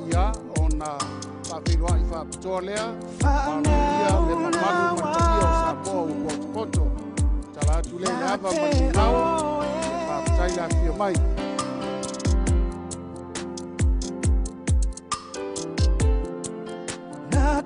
Ia ona faafeiloai faapitoa lea ma aloaia le mamalu ma le paia o Samoa ua potopoto. Tala atu lea i le ava ma le migao, faafetai le afifio mai. Na.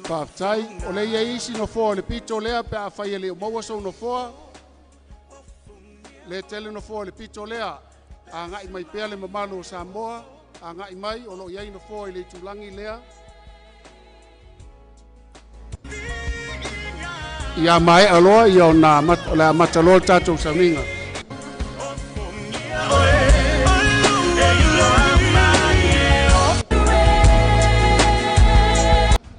Faafetai. O le i ai isi nofoa o le pito lea pe afai e le o maua sou nofoa. Le tele nofoa o le pito lea. Agai mai pea le mamalu o Samoa, agai mai o lo o i ai nofoa i le itulagi lea. Ia maea loa ia ona o le amata loa le tatou sauniga.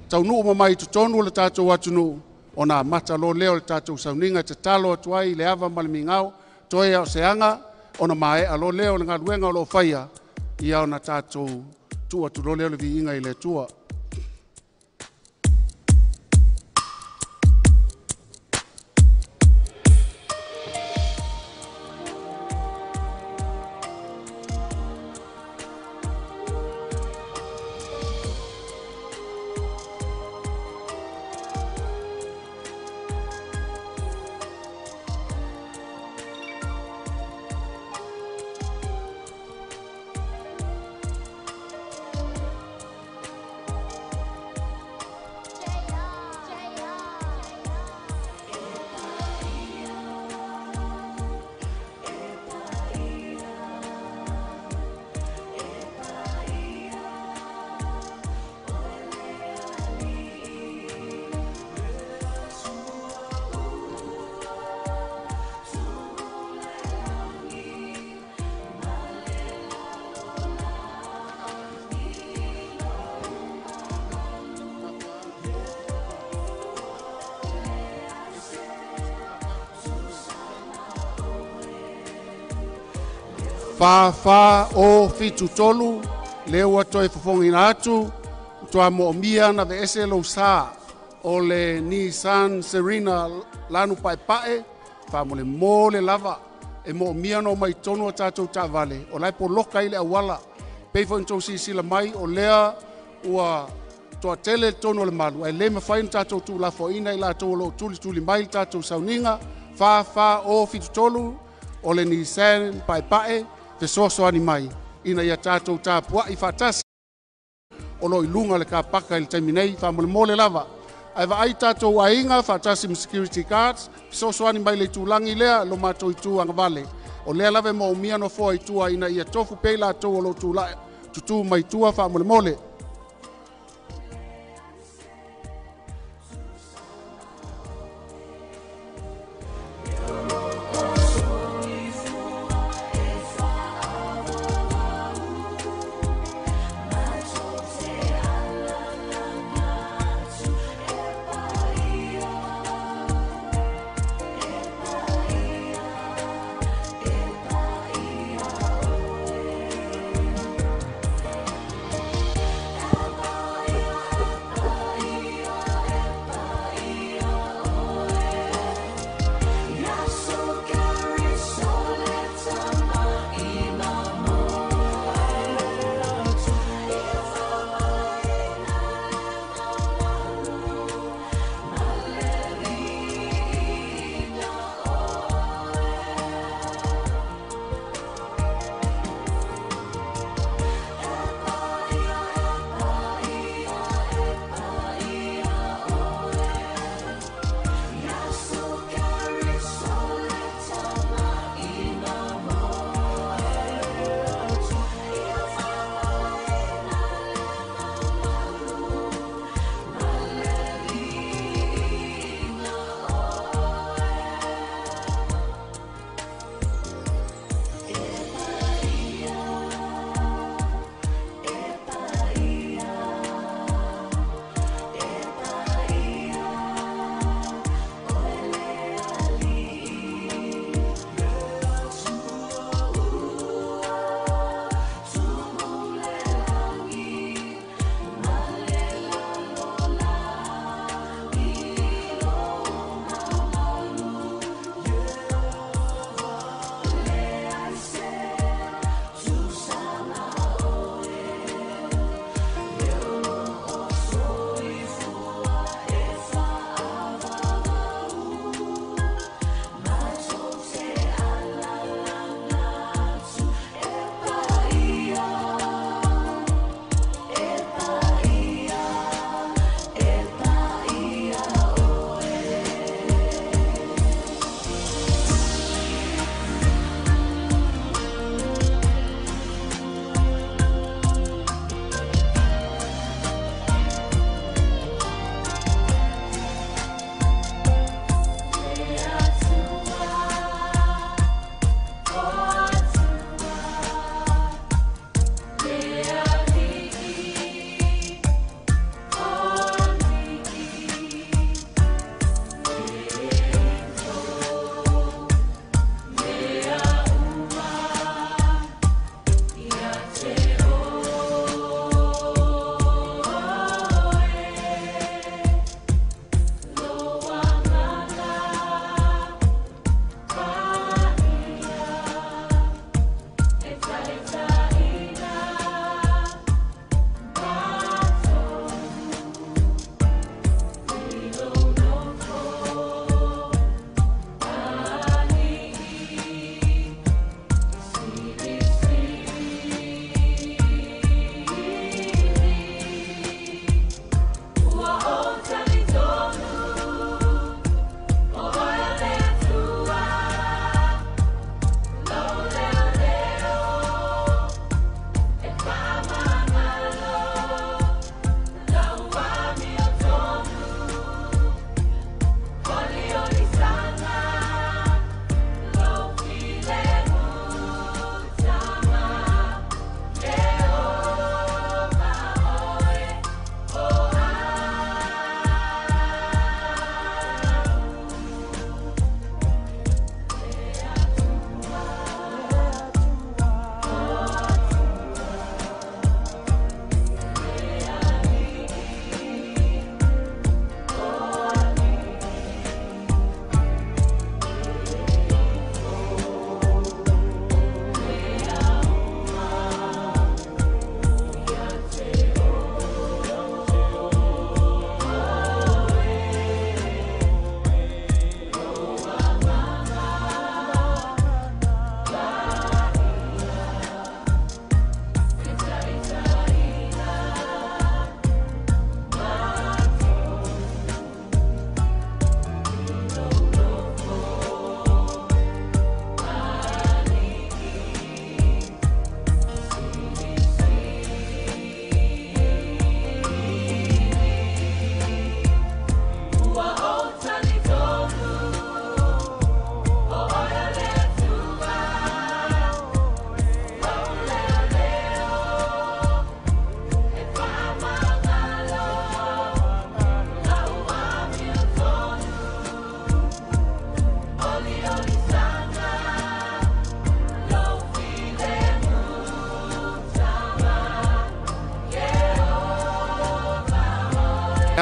Taunuu ma mai totonu o le tatou atunuu, ona amata loa lea o le tatou sauniga e tatalo atu ai i le ava ma le migao, toe a o se aga, ona maea loa lea o le galuega o lo o faia, ia ona tatou tuu atu loa lea o le viiga i le Atua. Fa fa o fitu tolu, le ua toe fofogiina atu, ua moomia na veese lou sa o le Nissan Serena lanu paepae, faamolemole lava e moomia no mai tonu o tatou taavale, o la e poloka i le auala. Pei foi ona outou silasila mai, o lea ua toatele le tonu o le malu, ae le mafai ona tatou tuulafoaiina i latou o lo o tulituli mai le tatou sauniga. Fa fa o fitu tolu, o le Nissan paepae, fesoasoani mai ina ia tatou tapuai faatasi o lo o i luga o le kapaka i le taimi nei, faamolemole lava. Ae vaai tatou aiga faatasi ma security guards, fesoasoani mai le itulagi lea lo matou itu agavale. O lea lava e moomia nofoa i tua ina ia tofu pea i latou o lo o tulai tutu mai tua faamolemole.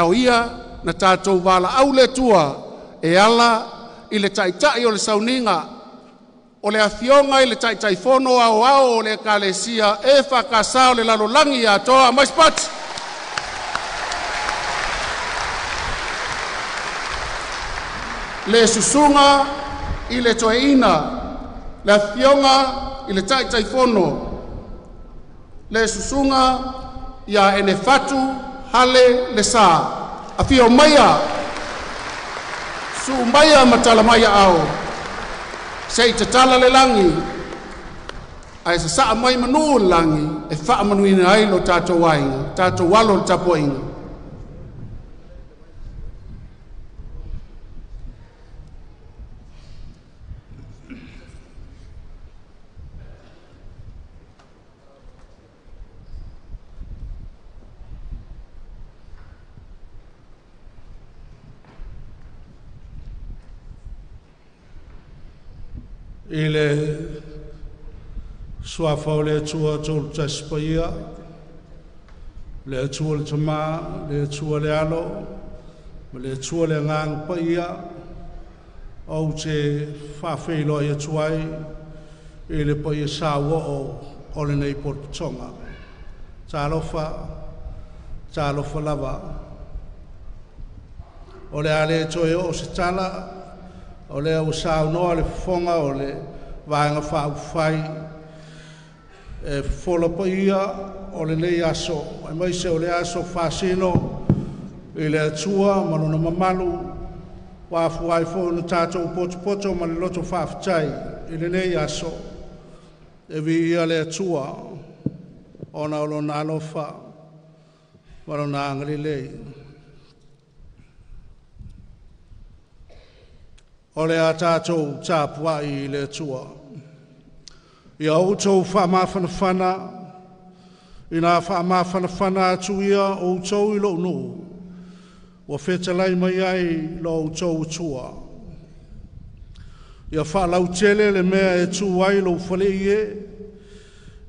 ao ia na tatou valaau le Atua e ala i le Taitai o le sauniga o le Afioga i le Taitaifono Aoao o le Ekalesia EFKS o le lalolagi atoa. Aumai se pati! Le Susuga i le Toeaina le Afioga i le Taitaifono le Susuga Enefatu Hale Lesa. Afio maia, su'u maia ma tala mai aao se i tatala le lagi ae sasaa mai manu o le lagi e faamanuia ai lo tatou aiga. Tatou alo i le tapuaiga. I le Suafa o le Atua Toatasi Paia, le Atua le Tama, le Atua le Alo, ma le Atua le Agaga Paia, ou te faafeiloai atu ai i le paia sauoo o lenei potopotoga. Talofa, talofa lava. O le a le toe oo se tala, o lea ua saunoa le fofoga o le Vaega Faaupufai e fofola paia o lenei aso, aemaise o le aso faasino i le Atua ma lona mamalu, ua afua ai foi ona tatou potopoto ma le loto faafetai i lenei aso. E viia le Atua ona o lona alofa ma lona agalelei. O le a tatou tapuai i le Atua. Ia outou faamafanafana, ina faamafanafana atu ia outou i lou nuu, ua fetalai mai ai lo outou Atua. Ia faalautele le mea e tu ai lou faleie,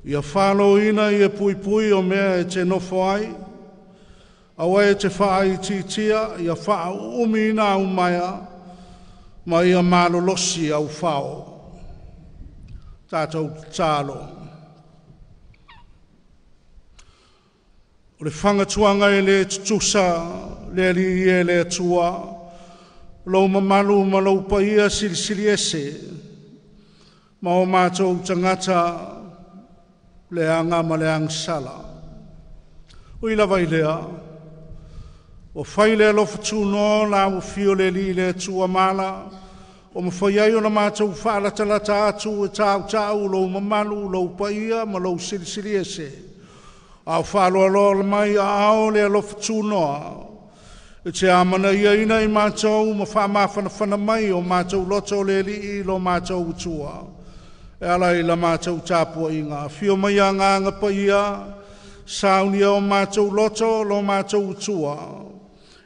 ia faloina ia puipui o mea e te nofo ai, aua e te faaitiitia, ia faauumiina au maea, ma ia malolosi au fao. Tatou tatalo. O le fagatuaga e le tutusa le Alii e le Atua, lou mamalu ma lou paia silisili ese, ma o matou tagata leaga ma le agasala. Ui lava i lea, ua fai le alofa tunoa la ua fio le Alii le Atua mala, o mafai ai ona matou faalatalata atu e tautau lou mamalu, lou paia ma lou silisili ese. A o faaloaloa mai a ao le alofa tunoa, e te amanaia ina i matou ma faamafanafana mai o matou loto le Alii lo matou Atua. E ala i la matou tapuaiga, afio mai agaga paia, saunia o matou loto lo matou Atua.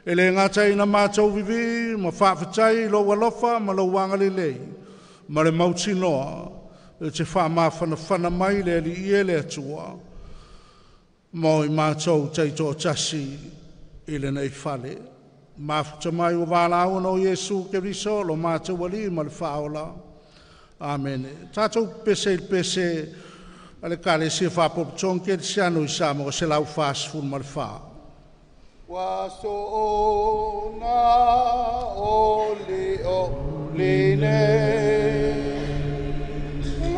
E le gata ina matou vivi ma faafetai lou alofa ma lou agalelei, ma le mautinoa, e te faamafanafana mai le Alii e le Atua, mo i matou taitoatasi i lenei fale. Mafuta mai ua valaau no Iesu Keriso lo matou Alii ma le Faaola. Amene. Tatou pese i le pese a le Ekalesia Faapotopotoga Kerisiano i Samoa 144. Ua soona oli o line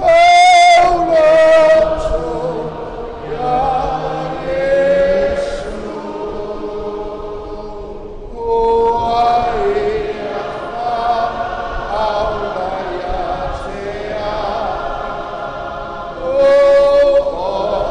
lau loto ia Iesu ua ia aula ia te au o.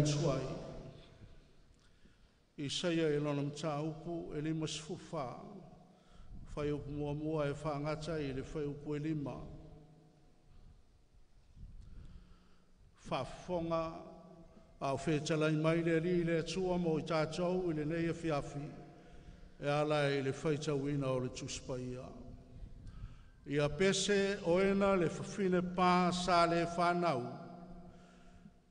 atu ai. Isaia i lona mataupu e 54, fuaiupu 1 e faagata i le fuaiupu e 5. Faafofoga a o fetalai mai le Alii le Atua mo i tatou i lenei afiafi e ala i le faitauina o le Tusi Paia. Ia pese oena le fafine pa sa le fanau,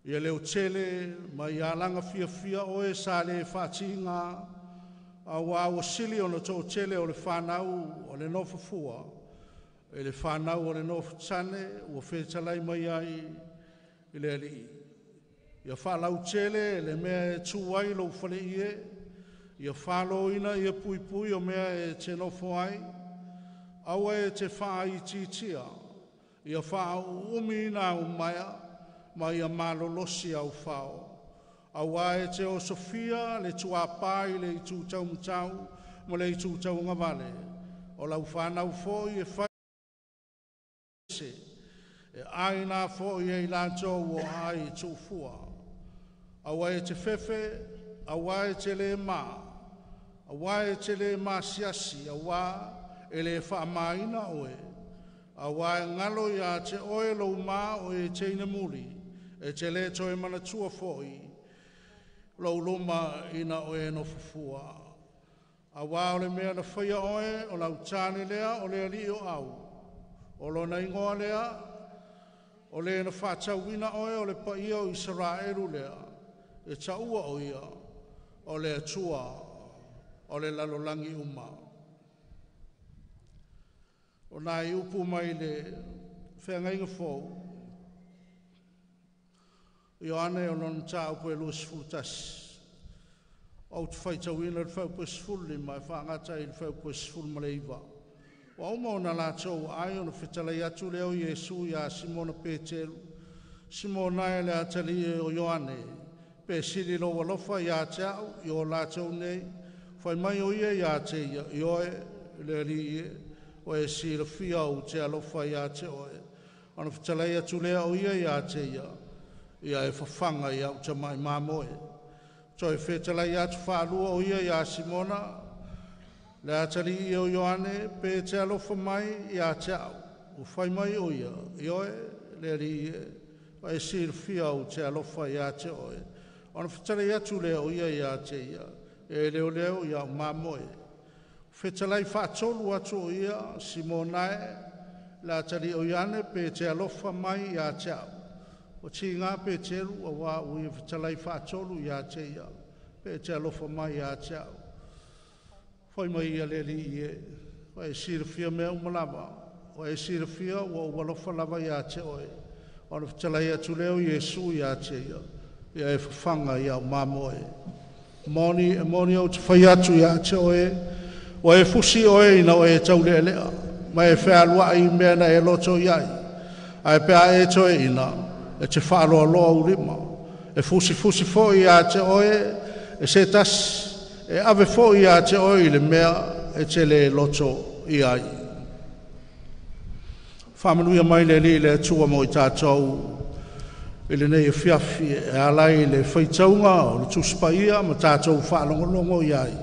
ia leotele ma ia alaga fiafia oe sa le faatiga, auā ua sili ona toatele o le fanau o le nofofua i le fanau o le nofotane ua fetalai mai ai i le Alii. Ia faalautele le mea e tu ai lou faleie, ia faloina ia puipui o mea e te nofo ai, aua e te faaitiitia, ia faauuumi au maea, ma ia malolosi au fao. Auā e te osofia le tuapā i le itu taumatau ma le itu tauagavale, o lau fanau foi e fai se, e aina foi e i latou o ai tuufua. Aua e te fefe, auā e te le mā, auā e te le masiasi, auā e le faamaina oe, auā e galo ia te oe lou mā o e teine muli, e te le toe manatua foi lou luma ina o e nofofua. Auā o le mea na faia oe o lau tane lea o le alii o au. O lona igoa lea, o le na faatauina oe o le paia o Isaraelu lea, e taua o ia, o le Atua, o le lalolagi uma. O nai upu mai le feagaiga fou, Ioane o lona mataupu e 21. Ou te faitauina le fuaiupu e 15 e faagata i le fuaiupu e 19. Ua uma ona latou ai ona fetalai atu lea o Iesu iā Simona Peteru, Simona e le atalii o Ioane, pe sili lou alofa ia te au i o latou nei. Fai mai o ia ia te ia, ioe le Alii e, o e silafia ou te alofa ia te oe. Ona fetalai atu lea o ia ia te ia, ia e fafaga i au tamai mamoe. Toe fetalai atu faalua o ia iā Simona, le atalii o Ioane, pe te alofa mai ia te au. Ua fai mai o ia, ioe le Alii e, o e silafia ou te alofa ia te oe. Ona fetalai atu lea o ia ia te ia, e leoleo i au mamoe. Fetalai faatolu atu o ia, Simona e, le atalii o Ioane, pe te alofa mai ia te au. O tiga Peteru auā ua ia fetalai faatolu ia te ia, pe te alofa mai ia te au. Fai mai ia le Alii e, o e silafia mea uma lava, o e silafia ua ou alofa lava ia te oe. Ona fetalai atu lea o Iesu ia te ia, ia e fafaga i au mamoe. Moni, e moni ou te fai atu ia te oe, ua e fusi oe ina o e taulealea, ma e fealuai i mea na e loto i ai. Ae pe a e toe ina, e te faaloaloa ou lima. E fusifusi foi ia te oe, e se tasi, e ave foi ia te oe i le mea e te le loto i ai. Faamanuia mai le Alii le Atua mo i tatou i lenei afiafi e ala i le faitauga o le Tusi Paia ma tatou faalogologo i ai.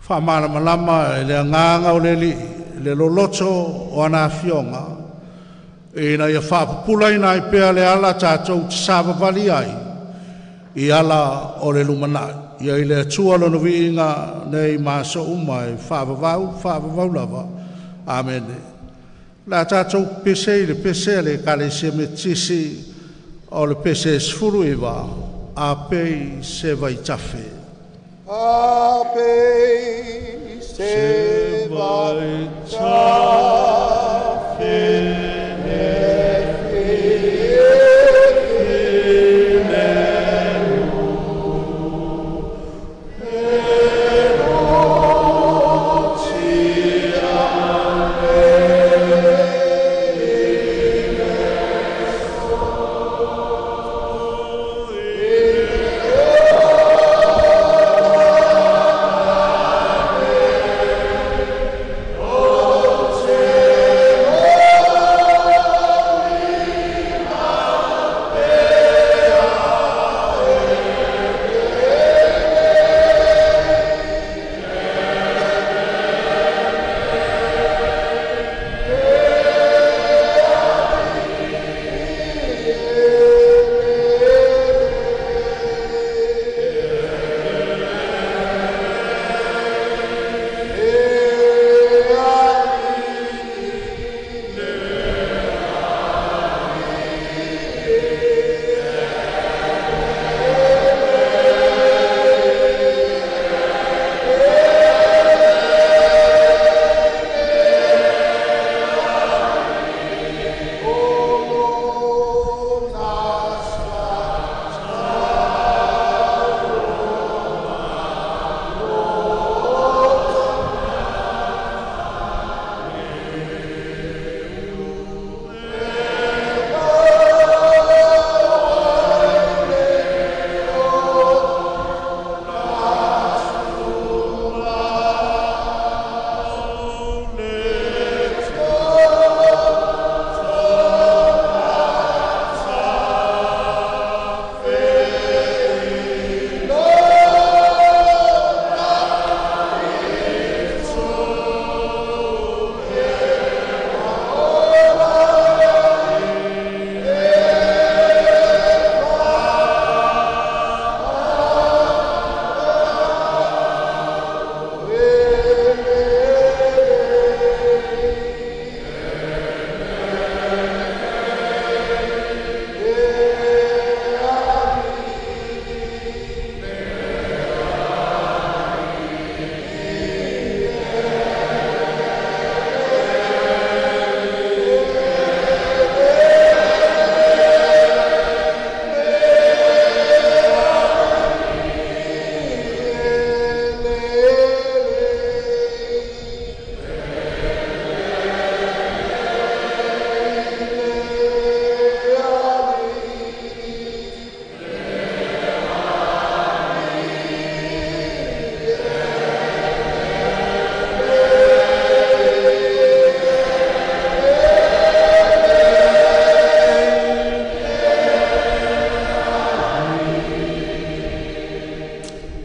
Faamalamalama e le agaga o le Alii le loloto o ana afioga, ina ia faapupulaina ai pea le ala tatou te savavali ai i ala o le lumanai. Ia i le Atua lona viiga nei ma aso uma e faavavau, faavavau lava. Amene. La tatou pese i le pese a le Ekalesia Metotisi o le pese 19, a pei se vaitafe. A pei se vaitafe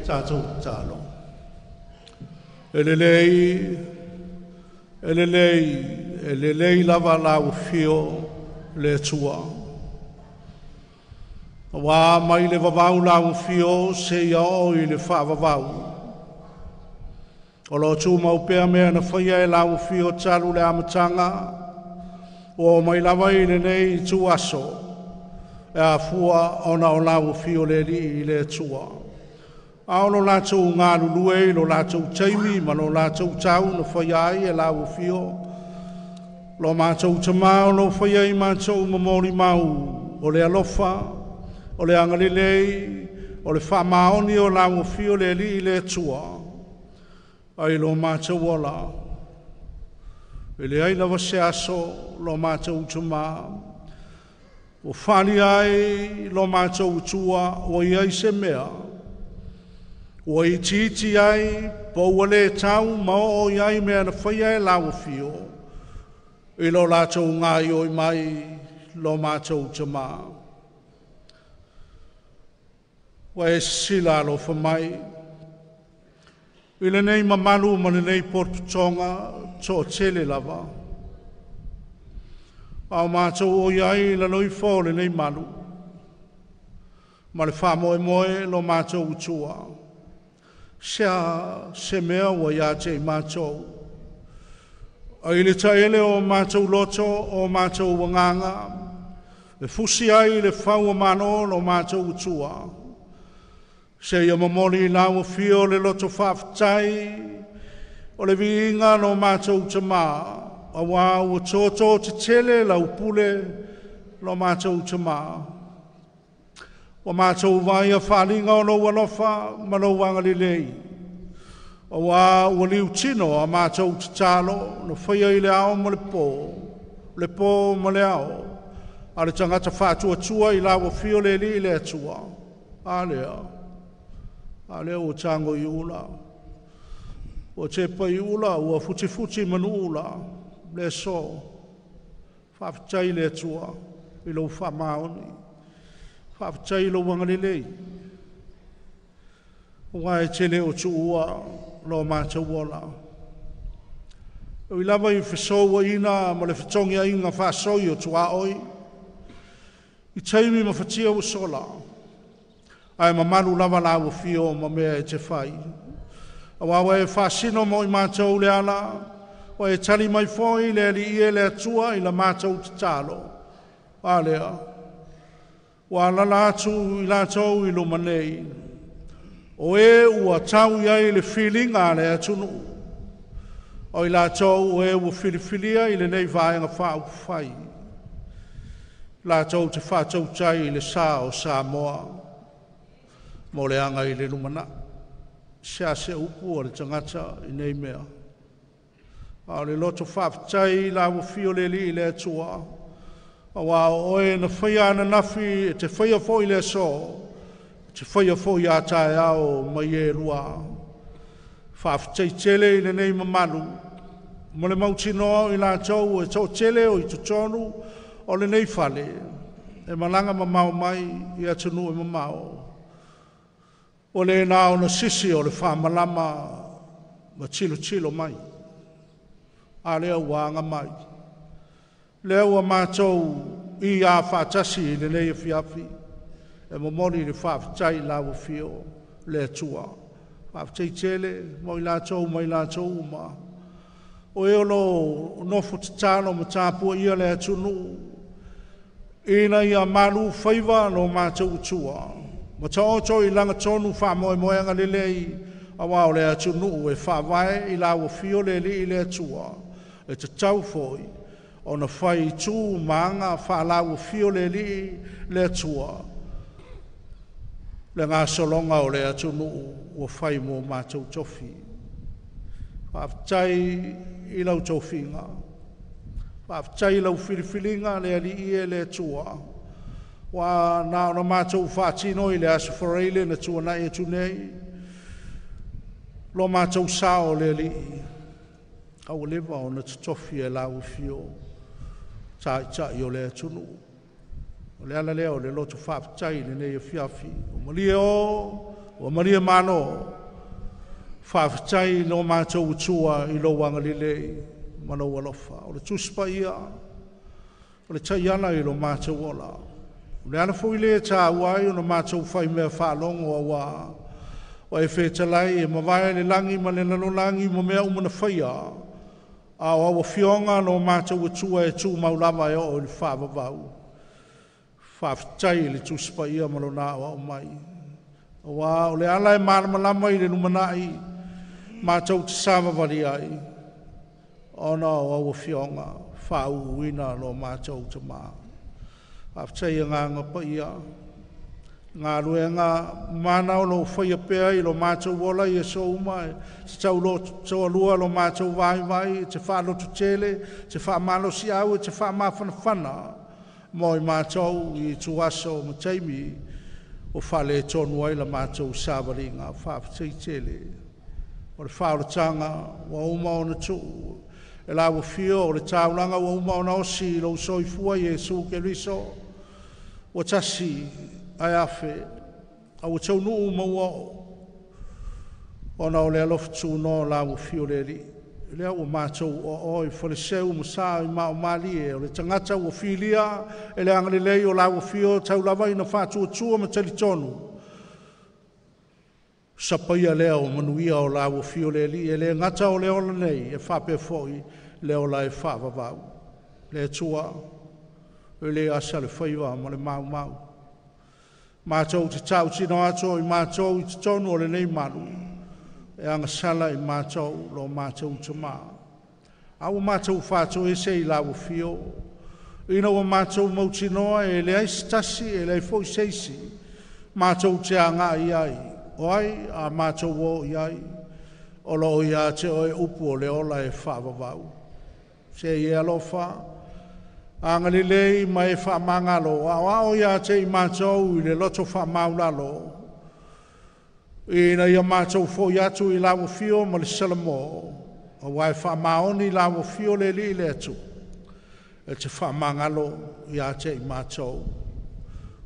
tātou talo. E lelei, e lelei, e lelei lava lau fio le tua. Wā mai le vavau lau fio se ia o i le whaavavau. O lo tū mau pea mea na whaia e lau fio talu le amatanga. O mai lava i le nei tū aso. E a fua ona o lau fio le li i le tua. A o lo lātou ngā lulue i lo lātou teimi ma lo lātou tau na whaia ai e lau fio. Lo mātou tamau lo whaia i mātou mamori mau o le alofa, o le angalilei, o le whaamaoni o lau fio le li i le tua. Ai lo mātou ola. E le ai lava se aso lo mātou tamau. O whali ai lo mātou tua o iai se mea. Ua iti ai, po ua le tau ma o iai mea na whaia e lau fio. I lo lātou ngā ioi mai lo mātou tamā. Ua e sila lo whamai. I le nei mamalu ma le nei portutonga tō tele lava. Au mātou o iai la loifo le nei malu. Ma le whamoe moe lo mātou utua. Sea se mea ua ia te i mātou. Ai le taele o mātou loto o mātou wanganga. E fusi ai le whaua mano lo mātou utua. Se ia mamoli lau fio le loto whaaftai. O le viinga lo mātou tamā. Awa ua tōtō te tele lau pule lo mātou tamā. Wa mātou vai a whalinga o lo alofa ma lo wangalilei. Awa ua liu tino a mātou te talo no whaia i le ao ma le pō ma le ao. A le tangata whātua tua i lawa fio le li i le atua. A lea ua tango i ula. Ua tepa i ula, ua futi manu ula. Le so, whaaftai le atua i lau whaamaoni. Whaaftai lau wangalilei. Ua e tele o tuua lo mātou ola. O i lava i whesō ina ma le whatongi a inga whaasoi o tua oi. I teimi ma whatia o sola. Ai mamalu lava lau fio ma mea e te whai. A wawe e whaasino mo i mātou le ala. O e tali mai foi le ali i e le atua i la mātou te talo. A lea. Ua lala atu i lātou i luma nei. O e ua tau iai le filinga a le atunu. O i lātou o e ua filifilia i le nei vaenga whaau whai. Lātou te whātau tai i le sā o Samoa. Mo le anga i le lumana. Sea se upu o le tangata i nei mea. A le loto whaaftai la ua fio le li i le atua. A wā oe na whaia ana nafi e te whaia fo i le so. Te whaia fo i a tae ao mai e lua. Whaaftai tele i le nei mamalu. Mo le mautinoa i lātou e tō tele o i totonu o le nei whale. E malanga mamao mai i atunu e mamao. O le nā ona sisi o le whamalama ma tilo tilo mai. A lea ua anga mai. Lea ua mātou i a whaatasi i le nei fiafi. E momoli le whaaftai lau fio le atua. Whaaftai tele mo i lātou mai lātou uma. O e olo nofo te talo ma tāpua ia le atunu. Ina ia malu whaiva lo mātou utua. Ma ta oto i langa tonu wha moe moeanga lelei. A wā o le atunu e whaavae i lau fio le li i le atua. E te tau foi. O na whai tū maanga wha lau fio le li le atua. Le ngā solonga o le atunu ua whai mō mātou tofi. Whaaftai i lau tofinga. Whaaftai lau filifilinga le ali i e le atua. Wa nā ona mātou whaatino i le aso whareile na tua nai atu nei. Lo mātou sao le ali i. Au lewa o na totofi e lau fio. Tai tai o le atunu. O le ala lea o le loto whaaftai le nei fiafi. O malie o Ua malia malo, faafetai lo matou utua i lou agalelei ma lou alofa. O le Tusi Paia, o le taiala i lo matou ola. O le ala foi lea e tāua ai ona matou faimea faalogo auā ua e fetalai e mavae le lagi ma le lalolagi ma mea uma na faia, a o au afioga lo matou Atua e tumau lava e oo i le faavavau. Faafetai i le Tusi Paia ma lona aoao mai. Auā o le ala e malamalama i le lumanai, matou te savavali ai, ona o au afioga faauuina lo matou tamā. Faafetai agaga paia, galuega mana o lo faia pea i lo matou ola i aso uma, e te tautoalua lo matou vaivai, e te faalototele, te faamalosiau, e te faamafanafana mo i matou i ituaso ma taimi o faaletonu ai la matou savaliga. Faafetai tele. O le faaolataga ua uma ona tuu e lau afio, o le taulaga ua uma ona osi i lou soifua Iesu Keriso, ua tasi ae afe, a ua taunuu ma ua oo, ona o le alofa tunoa o lau afio le Alii. Lea ua matou oaoa i Faleseu ma sa i maomalie, o le tagata ua filia e le agalelei o lau afio tau lava ina faatuatua ma talitonu. Sapaia lea o manuia o lau afio le Alii, e le gata o le ola nei, e faapea foi le ola e faavavau. Le Atua, e le asa le faiva ma le maumau. Matou te tautino atu o i matou i totonu o lenei malu, e agasala i matou lo matou tamā. A ua matou faatoese i lau afio, ina ua matou mautinoa e leai se tasi, e leai foi se isi, matou te agai i ai, o ai a matou o i ai, o lo o ia te oe upu o le ola e faavavau. Se i e alofa, agalelei ma e faamagalo, aoao ia te i matou i le loto faamaulalo, ina ia matou foi atu i lau afio ma le Salamo, auā e faamaoni lau afio le Alii le Atua, e te faamagalo ia te i matou.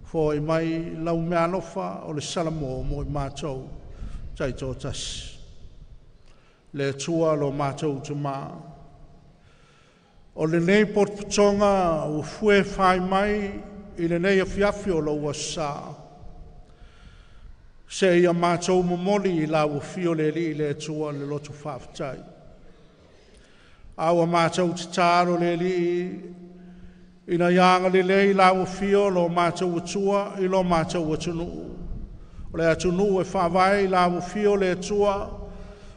Foai mai lau meaalofa o le Salamo mo i matou taitoatasi. Le Atua lo matou tamā, o lenei potopotoga ua fue fai mai i lenei afiafi o lou aso sa, se ia matou momoli i lau afio le Alii le Atua le loto faafetai. A ua matou tatalo le Alii ina ia agalelei lau afio lo matou Atua i lo matou atunuu. O le atunuu e faavae i lau afio le Atua,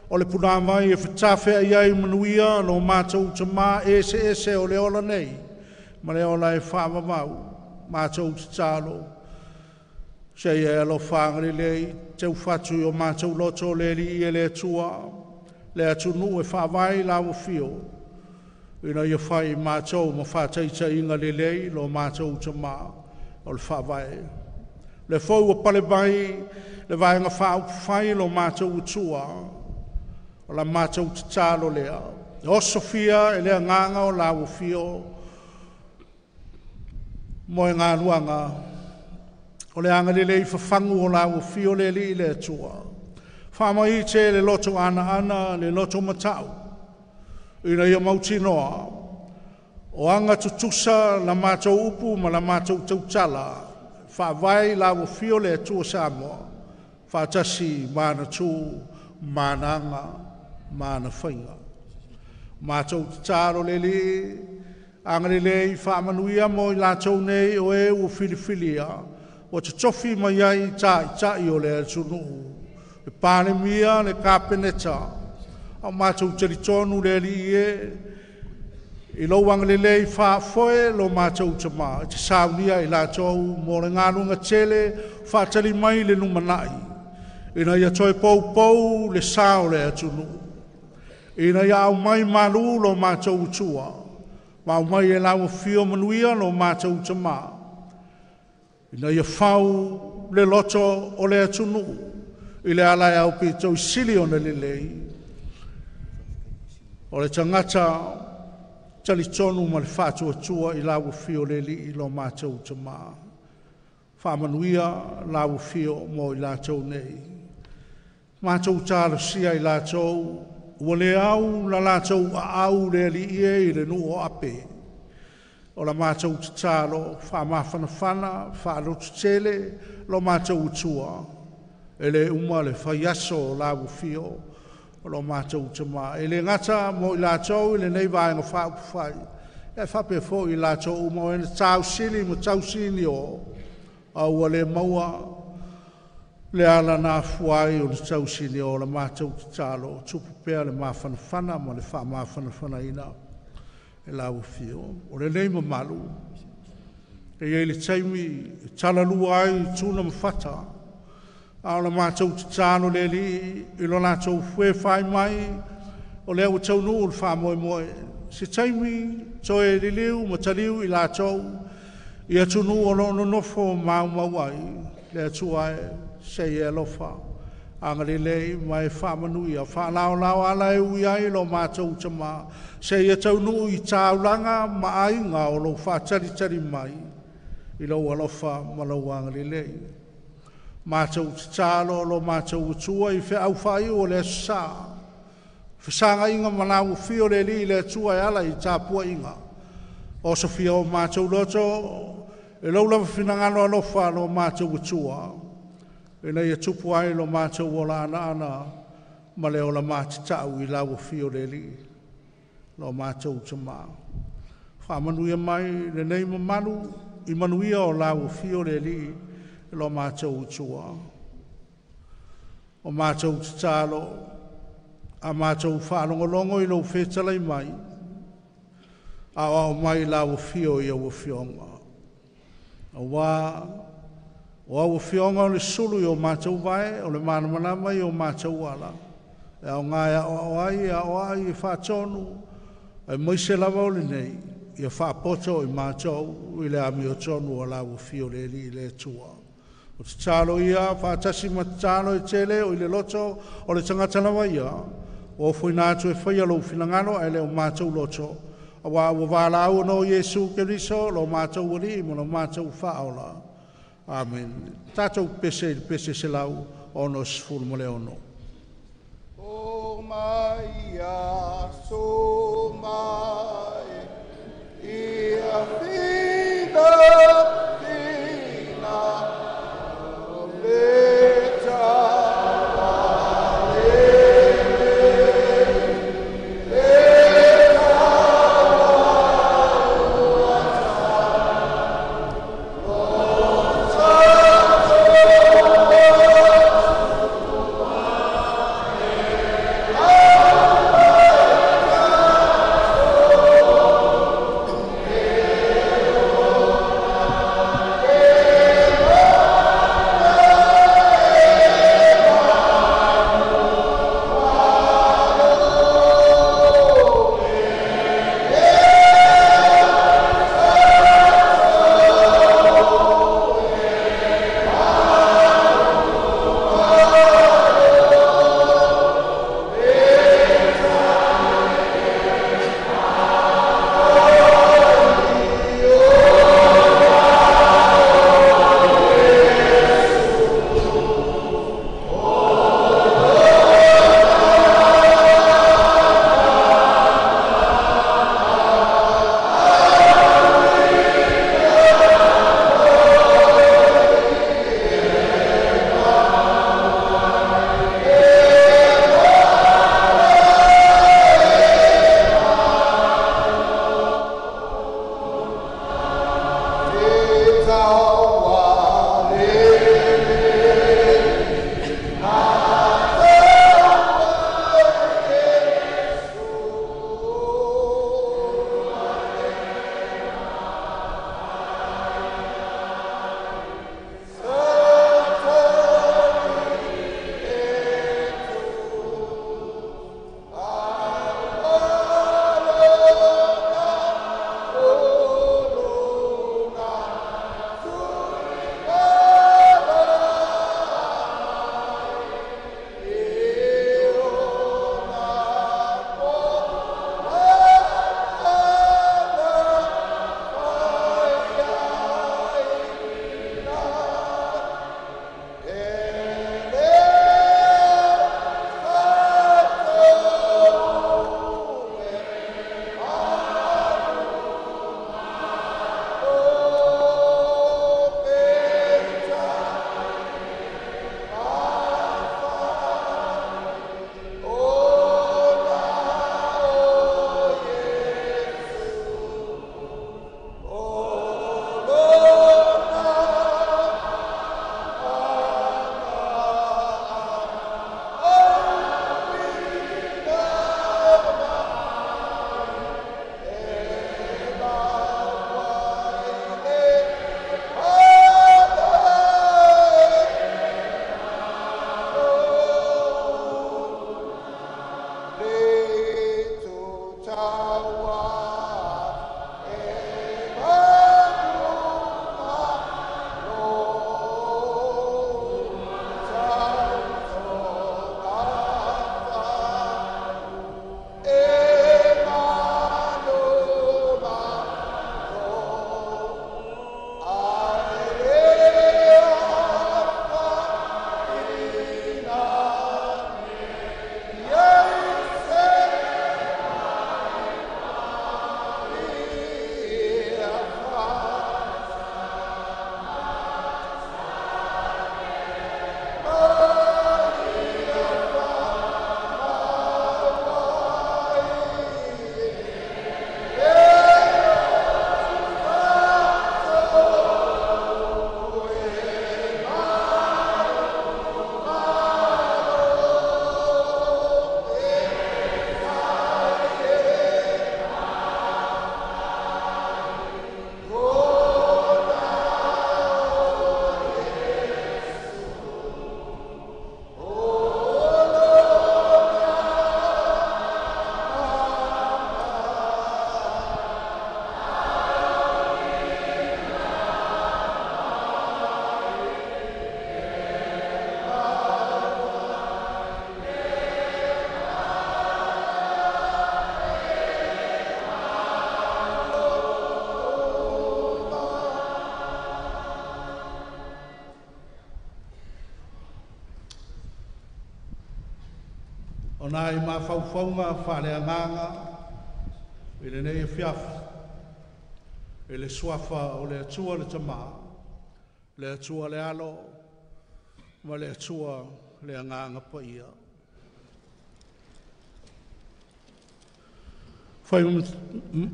o le punavai e fetafeai ai manuia lo matou tamā eseese o le ola nei, ma le ola e faavavau. Matou tatalo, se ia e alofa agalelei, teufatu i o matou loto le Alii e le Atua, le atunuu e faavae i lau afio, ina ia fai matou ma faataitaiga lelei lo matou tamā o le faavae. Le foi ua pale mai le vaega faaupufai lo matou Atua, o la matou tatalo lea, e osofia e le agaga o lau afio mo e galuaga, o le agalelei fafagu o lau afio le Alii le Atua. Faamaite le loto anaana, le loto matau, ina ia mautinoa, o aga tutusa la matou upu ma la matou tautala, faavae i lau afio le Atua Samoa, faatasi ma ana tu, ma ana aga, ma ana faiga. Matou tatalo le Alii, agalelei faamanuia mo i latou nei o e ua filifilia, ua totofi mai ai taitai o le atunuu, le Palemia, le Kapeneta, a matou talitonu le Alii e, i lou agalelei faafoe lo matou tamā, e te saunia i latou mo le galuega tele faatali mai le lumanai, ina ia toe poupou le sa o le atunuu, ina ia aumai malu lo matou Atua, ma aumai e lau afio manuia lo matou tamā, ina ia fau le loto o le atunuu, i le ala e aupito i sili ona lelei, o le tagata talitonu ma le faatuatua i lau afio le Alii lo matou tamā. Faamanuia lau afio mo i latou nei. Mātou talosia i lātou, ua le au la lātou a au le ali ie i le nuu o ape. O la mātou tatalo, whaamafanafana, whaalotu tele, lo mātou utua. E le uma le whaiaso o la ufio, o lo mātou tama. E le ngata mo i lātou i le nei vaenga whaupufai. E whape fo i lātou uma o ene tausili mo tausini o a ua le maua le ala nā fuai o le tausini o la mātou tatalo, tupu pea le mafanafana ma le whaamafanafana ina e la ufio. O le nei mamalu, e iei le taimi talalua ai tuna mawhata, a o la mātou tatalo le li i lo lātou fue whai mai, o lea ua taunuu le whaamoemoe. Se taimi toe liliu ma taliu i lātou, i atunu o lo nonofo mau mau ai, le atua e se i alofa. Anga lelei mai whaamanuia, whaalao ala e ui ai lo mātou tama, se i taunuu i tāulanga ma ainga o lo whaatari mai, i lo alofa ma lo anga lelei. Mātou tatalo lo mātou utua i wheau whai o le sa. Whasanga inga manau whio le li le atua e ala i tāpua inga. O Sofia o mātou loto, e lau lava whinangalo alofa lo mātou utua. E nei e tupu ai lo mātou o la ana ana, ma le o la mātatau i lau whio le li. Lo mātou tama. Whaamanuia mai le nei mamalu, i manuia o lau whio le li, lo mātou utua. O mātou tatalo, a mātou whaalongolongo i lau whetalai mai, a o mai lau whio i au whionga. A wā, o au whionga o le sulu i o mātou vai, o le manamanama i o mātou ala. E au ngai a o ai, a o ai i whaatonu, e moise lava o le nei, i a whaapoto i mātou i le ami o tonu o lau whio le li i le tua. O te talo ia, whaatasi ma te talo i tele o i le loto o le tangata lawa ia, o fuina atu e whaia lo whinangano e le o mātou loto. A wā ua wālau no Iesu Keriso, lo mātou wali mo lo mātou whaola. Amen. Tātou pese i pese se lau, ono sfuru mo le ono. O mai aso mai, ia fina fina, le O nai mafaufauga faaleagaga i lenei afiafi, i le suafa o le Atua le Tamā, le Atua le Alo, ma le Atua le Agaga Paia. Fai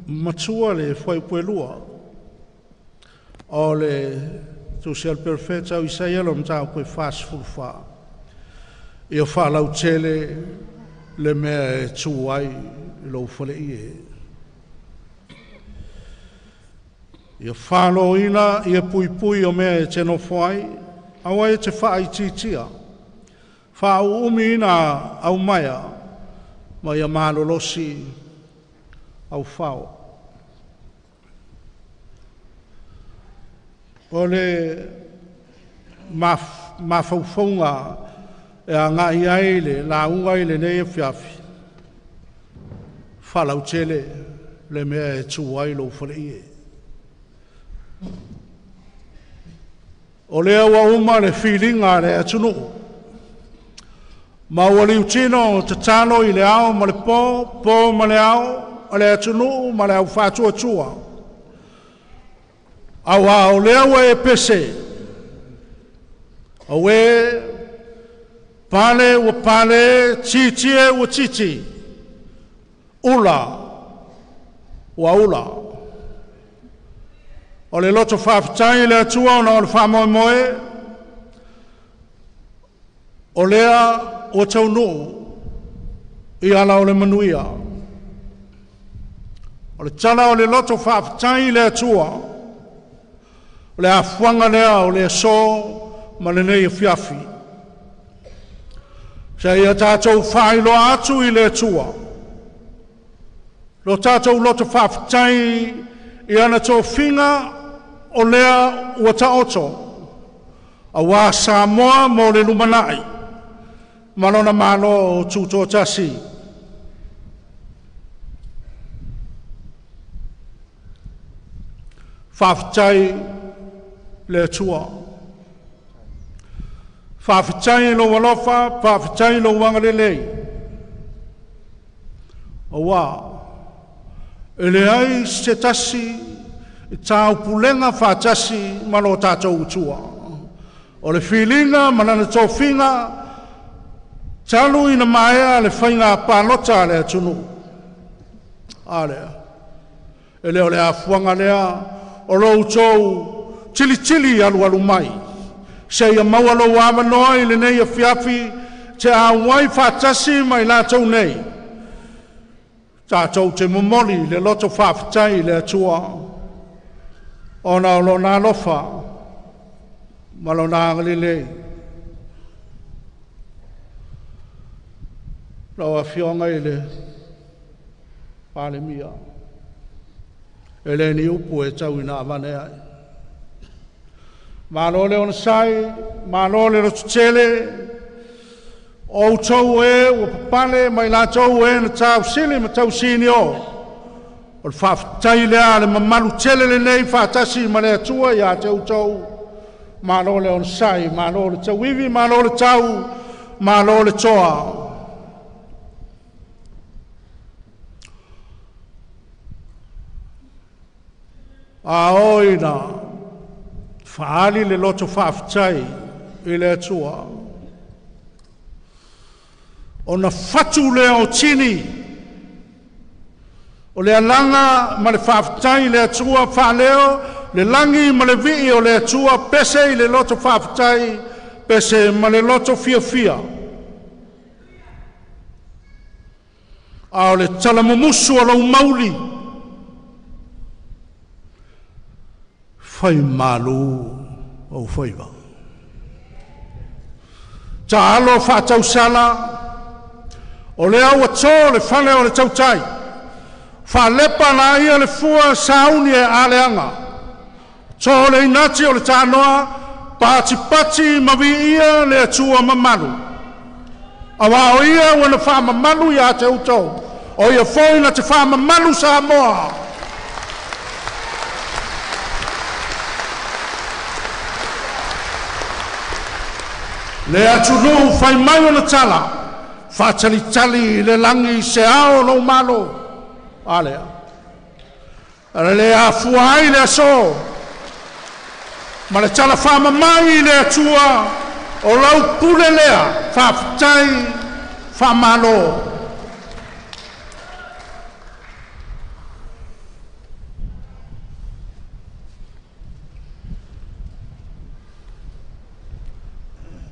matua le fuaiupu e 2 o le Tusi a le Perofeta o Isaia lo mataupu e 44. Ia faalautele le mea e tu ai i lou faleie. Ia faloina ia puipui o mea e te nofo ai, aua e te faaitiitia, faauumiina au maea, ma ia malolosi au fao. O le mafaufauga e agai ai le lauga i lenei afiafi, faalautele le mea e tu ai lou faleie. O lea ua uma le filiga a le atunuu, ma ua liutino tatalo i le ao ma le po, po ma le ao, o le atunuu ma le au faatuatua. Auā o lea ua e pese, aue pale ua pale, titi e ua titi, ula ua ula. O le loto faafetai i le Atua ona o le faamoemoe, o lea ua taunuu i ala o le manuia. O le tala o le loto faafetai i le Atua, o le afuaga lea o le aso ma lenei afiafi. Seia tatou faailoa atu i le Atua, lo tatou loto faafetai i ana tofiga o lea ua taoto, auā Samoa mo le lumanai, ma lona Malo tutoatasi. Faafetai le Atua. Faafetai i lou alofa, faafetai i lou agalelei. Auā, e leai se tasi i taupulega faatasi ma lo tatou Atua. O le filiga ma lana tofiga, talu ina maea le faiga palota a le atunuu. A lea, e le o le afuaga lea o lo outou tilitili alualu mai, seia maua lou avanoa i lenei afiafi te auai faatasi ma i latou nei. Tatou te momoli le loto faafetai i le Atua, ona o lona alofa ma lona agalelei. Lau Afioga i le Palemia, e le ni upu e tau ina avane ai. Malo le onosai, malo le lototele, o outou e ua papale mai latou e na tausili ma tausini o. O le faafetai lea le mamalu tele lenei faatasi ma le Atua ia te outou. Malo le onosai, malo le tauivi, malo le tau, malo le toa. A oina faali le loto faafetai i le Atua. Ona fatu lea o tini, o le alaga ma le faafetai i le Atua faaleo, le lagi ma le vii o le Atua, pese i le loto faafetai, pese ma le loto fiafia. A o le talamumusu o lou mauli, fai malu au faiva. Taalo faatausala, o lea ua tō le fale o le tautai, faalepa la ia le fua sauni e aleaga, tō le inati o le tānoa, patipati ma viia le Atua mamalu. Auā o ia ua na faamamalu ia te outou, o ia foi na te faamamalu Samoa. Le atunuu fai mai ona tala, Faatalitali i le lagi se ao lou malo. A lea. Ale le afua ai le aso. Ma le tala faamamai i le Atua o lau pule lea, faafetai, faamalo.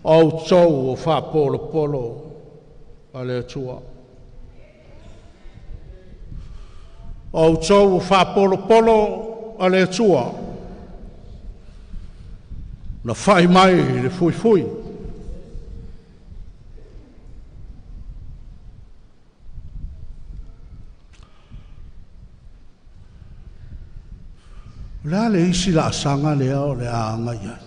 Outou o faapolopolo a le Atua. Outou o faapolopolo a le Atua. Na fai mai le fuifui. O le a le isi la asaga lea o le a agai ai.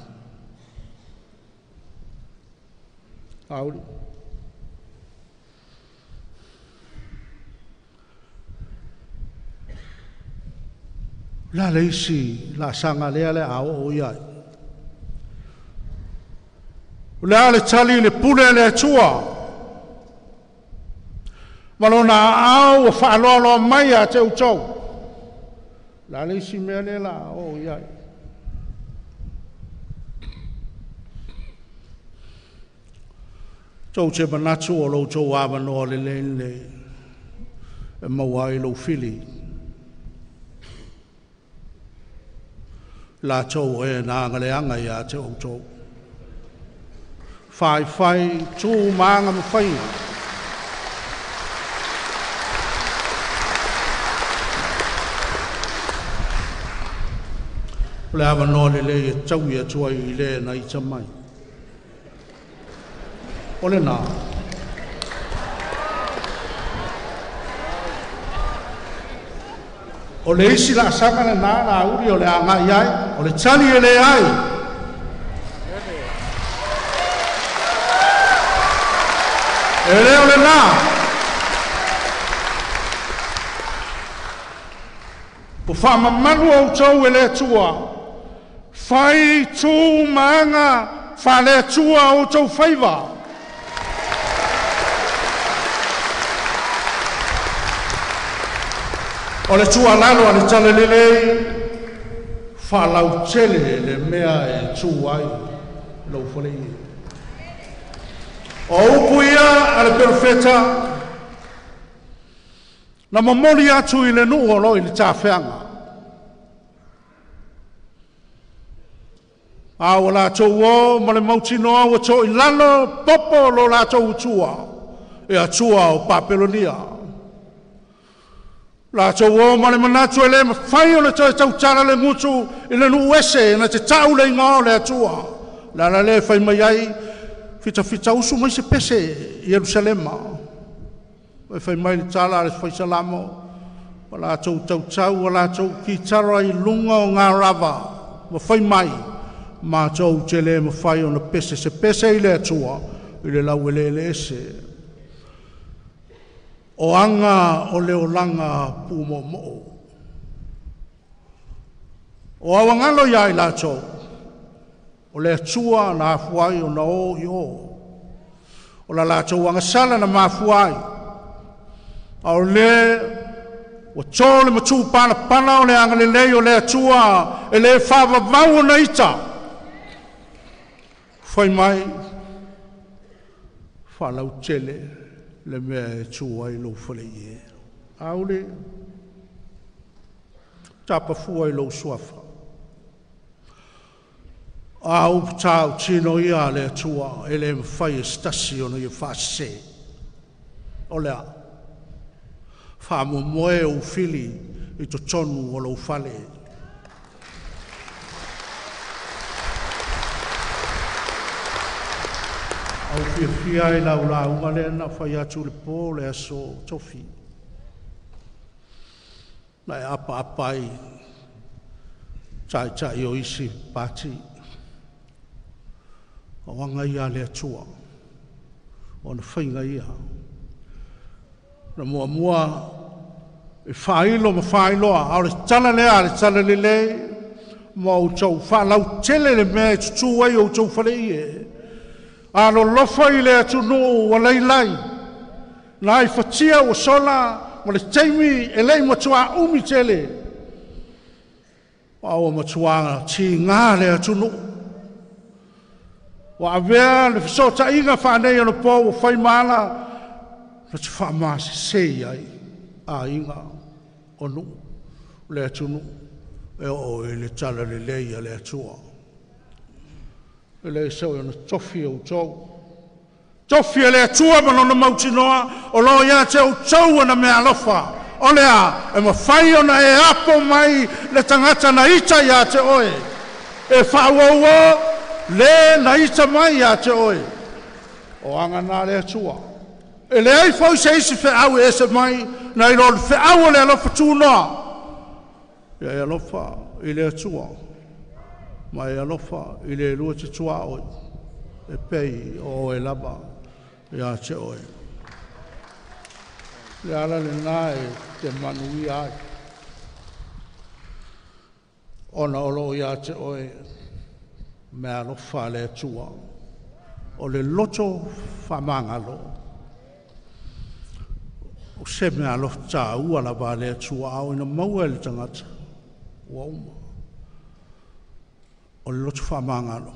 Auli. O le a le isi la asaga lea le a oo i ai. O le a le tali le pule le Atua. Ma lona aao ua faaloaloa mai a te outou. O le a le isi mea lea la a oo i ai. Tou te manatu o loutou avanoa lelei lenei e maua ai lou fili. Latou e na agaleaga ia te outou. Faifai tu ma aga ma faiga. O le avanoa lelei e taui atu ai i le na ita mai. O le nā. O le isi la asaga le nā la uri o le agai ai, o le tali e le ai. E le o le nā. O whaamamalu au tau e le Atua. Whai tū maanga wha le Atua au tau whaiva. O le tua lalo a le tala lelei, whalau tele le mea e tū ai lau whale i. O upu ia a le perofeta, na momoli atu i le nuu o lo i le tāwheanga. A ua lātou o ma le mautinoa ua tō i lalo popo lo lātou utua, e atua o Papelonia. Lātou o ma le manatu e le mawhai o le toe tautala le ngutu i le nuu ese na te tau le ingoa o le atua. La la le whai mai ai, fita fita usu mai se pese i Yerusalema. E whai mai le tala le whai salamo, o lātou tautau, o lātou kitara i lunga o ngā rava, ma whai mai, mātou te le mawhai o na pese se pese i le atua, i le lau ele ele ese. O anga o le olanga pūmomoo. O awangalo ia i lātou, o le atua na afuai o na o i o. O la lātou angasala na mafuai. A o le o tō le matu panapana o le angalelei o le atua e le whawawau o na ita. Whai mai, whalau tele le mea e tū ai lou whale i e. Aule, tapafua i lou suafa. A upatau tino ia le atua e le mwhai e stasi ona ia whaase. O lea, whaamomoe o fili i to tonu o lou whale. Au fia fia i lau la unga le na whai atu le pō le aso tofi. Na e apa apa i tai tai o isi pāti. O wanga ia le atua. O na whainga ia. Na mua mua e whailo ma whailoa. Au le tala lea, le tala lelei. Ma o tau whalau tele le mea e tutu ai o tau whale i e. A lo lofa i le atunuu wa lailai. Na ai fatia ua sola ma le taimi e lei matua umi tele. Ua ua matuaga tiga le atunuu. Ua avea le fesootaiga faaneionapo ua faimaala na te faamasese ai aiga o nuu le atunuu e oo i le talalelei a le Atua. E le sau ona tofi outou. Tofi e le Atua ma lona mautinoa o lo ia te outou ona mea alofa. O lea e mafai ona e apo mai le tagata na ita ia te oe. E faauauo le na ita mai ia te oe. O aga na le Atua. E leai foi se isi feau e ese mai na i lo le feau o le alofa tunoa. Ia e alofa i le Atua. Ma e alofa i le lua te tua oe. E pei o oe lava ia te oe. Le ala le na e te manuia ai. Ona o loo ia te oe mea alofa le Atua. O le loto faamagalo. O se mea alofa tāua lava le Atua ao ina maua e le tagata. Ua uma. O le loto faamagalo.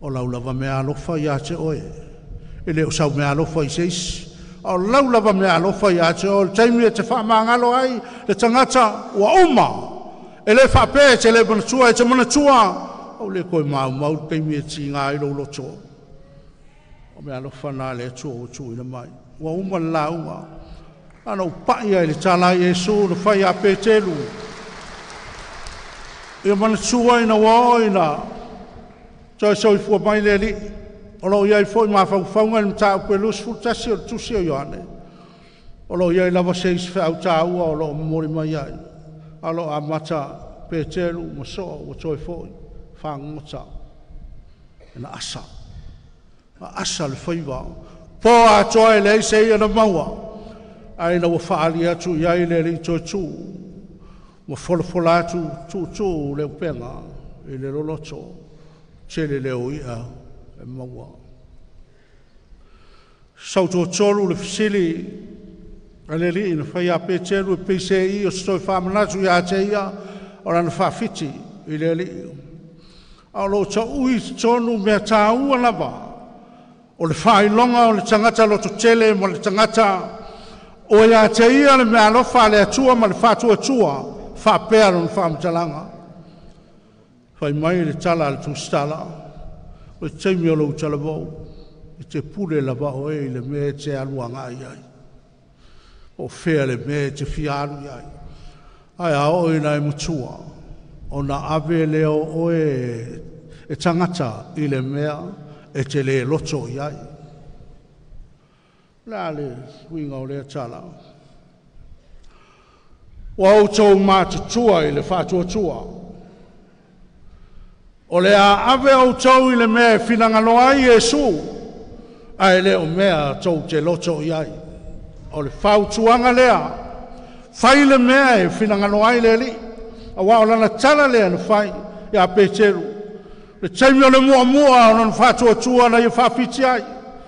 O lau lava mea alofa ia te oe. E le o sau mea alofa i se isi. O lau lava mea alofa ia te oe. O le taimi e te faamagalo ai le tagata ua uma. E le faapea e te le manatua e te manatua. O le koe mau mau le taimi e tiga ai lou loto. O mea alofa na le Atua ua tuuina mai. Ua uma le lauga. Ana upai ai le tala ai Iesu na fai a Petelu. Ia manatua ina ua oo ina toe soifua mai le Alii. O loo iai foi mafaufauga i le mataupu e 21 o le tusi o Ioane. O loo iai lava se isi feau tāua o loo momoli mai ai. A o loo amata Petelu ma soo ua toe foi fagogota. E na asa. Na asa le faiva. Po atoa e leai se ia na maua. Ai na ua faali atu i ai le Alii toe tuu. Ua folafola atu tuutuu le upega i le loloto. Tele le o ia e maua. Sautuatolu le fesili a le Alii na fai a Petelu e peise i o se toe faamanatu ia te ia o lana faafiti i le Alii. A o loo taui totonu mea tāua lava o le faailoga o le tagata lototele ma le tagata o ia te ia le mea alofa a le Atua ma le faatuatua faapea lona faamatalaga. Fai mai le tala a le tusitala, o le taimi o lou talavou, e te pule lava oe i le mea e te alu agai ai. O fea le mea e te fia alu i ai. Ae a oo ina e matua, ona ave lea o oe e tagata i le mea e te le loto i ai. Le a le uiga o lea tala. Ua outou matutua i le faatuatua. O le a ave outou i le mea e finagalo ai Iesu, ae le o mea tou te loto i ai. O le fautuaga lea, fai le mea e finagalo ai le Alii. Aua o lana tala lea na fai ia Petelu. Le taimi o le muamua o lona faatuatua na ia faafiti ai.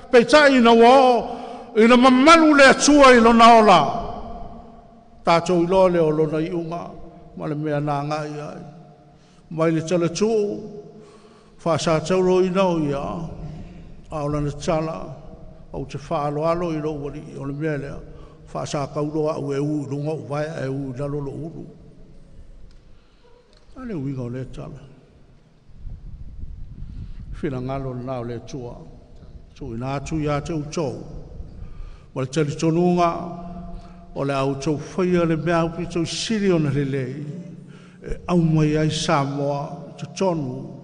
Peitai ina ua oo ina mamalu le Atua i lona ola. Tātou iloa lea o lona iuga ma le mea na agai ai. Mai le talatuu, faasatauloina o ia, a o lana tala, ou te faaloalo i lou alii, o le mea lea, faasakaulo au e u i luga o vae e u i lalo lo ulu. A le uiga o lea tala. Finagalo lena o le Atua. Tuuina atu ia te outou. Ma le talitonuga o le a outou faia le mea aupito sili ona lelei e aumai ai Samoa totonu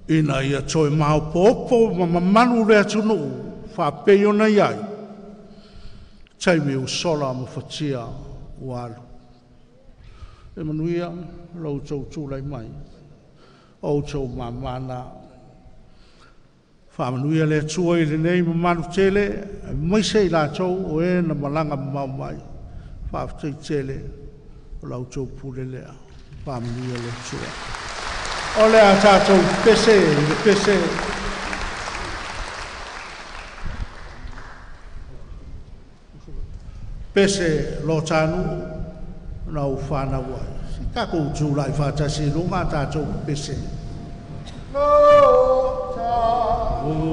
ina ia toe maopoopo ma mamalu le atunuu faapei ona i ai. Taimi ua sola ma fatia ua alu. E manuia lo outou tulai mai. O outou mamana. Faamanuia le Atua i lenei mamalu tele, aemaise i latou o e na malaga mamao mai. Faafetai tele o la outou pule lea. Faamanuia le Atua. O le a tatou pese i le pese. Pese lo tānu na u whānau ai. Si tākou tūlai whātasi lunga tātou pese. Lo tānu.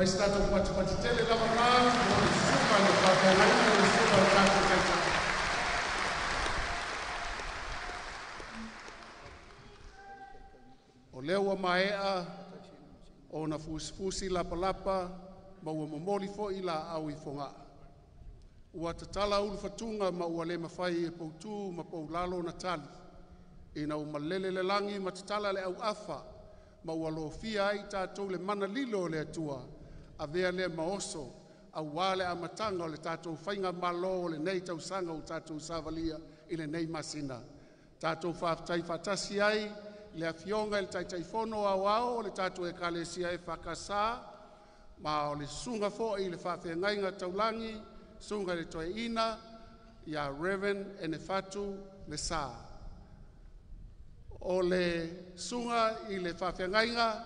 Mai se tatou patipati tele lava na mo le susuga le faafeagaiga le susuga o le tatou taitai. O lea ua maea ona fusifusi lapalapa ma ua momoli foi laau i Fogaa. Ua tatala ulufatuga ma ua le mafai e poutu ma poulalo ona tali, ina ua malele le lagi ma tatala le auafa ma ua lofia ai i tatou le mana lilo o le Atua. Avea lea ma oso auā le amataga o le tatou faigamalo o lenei tausaga ua tatou savalia i lenei masina. Tatou faafetai faatasi ai le Afioga i le Taitaifono Aoao o le tatou Ekalesia EFKS ma o le susuga foi i le Faafeagaiga Taulagi, Susuga i le Toeaina ia Reverend Enefatu Lesa. O le susuga i le Faafeagaiga,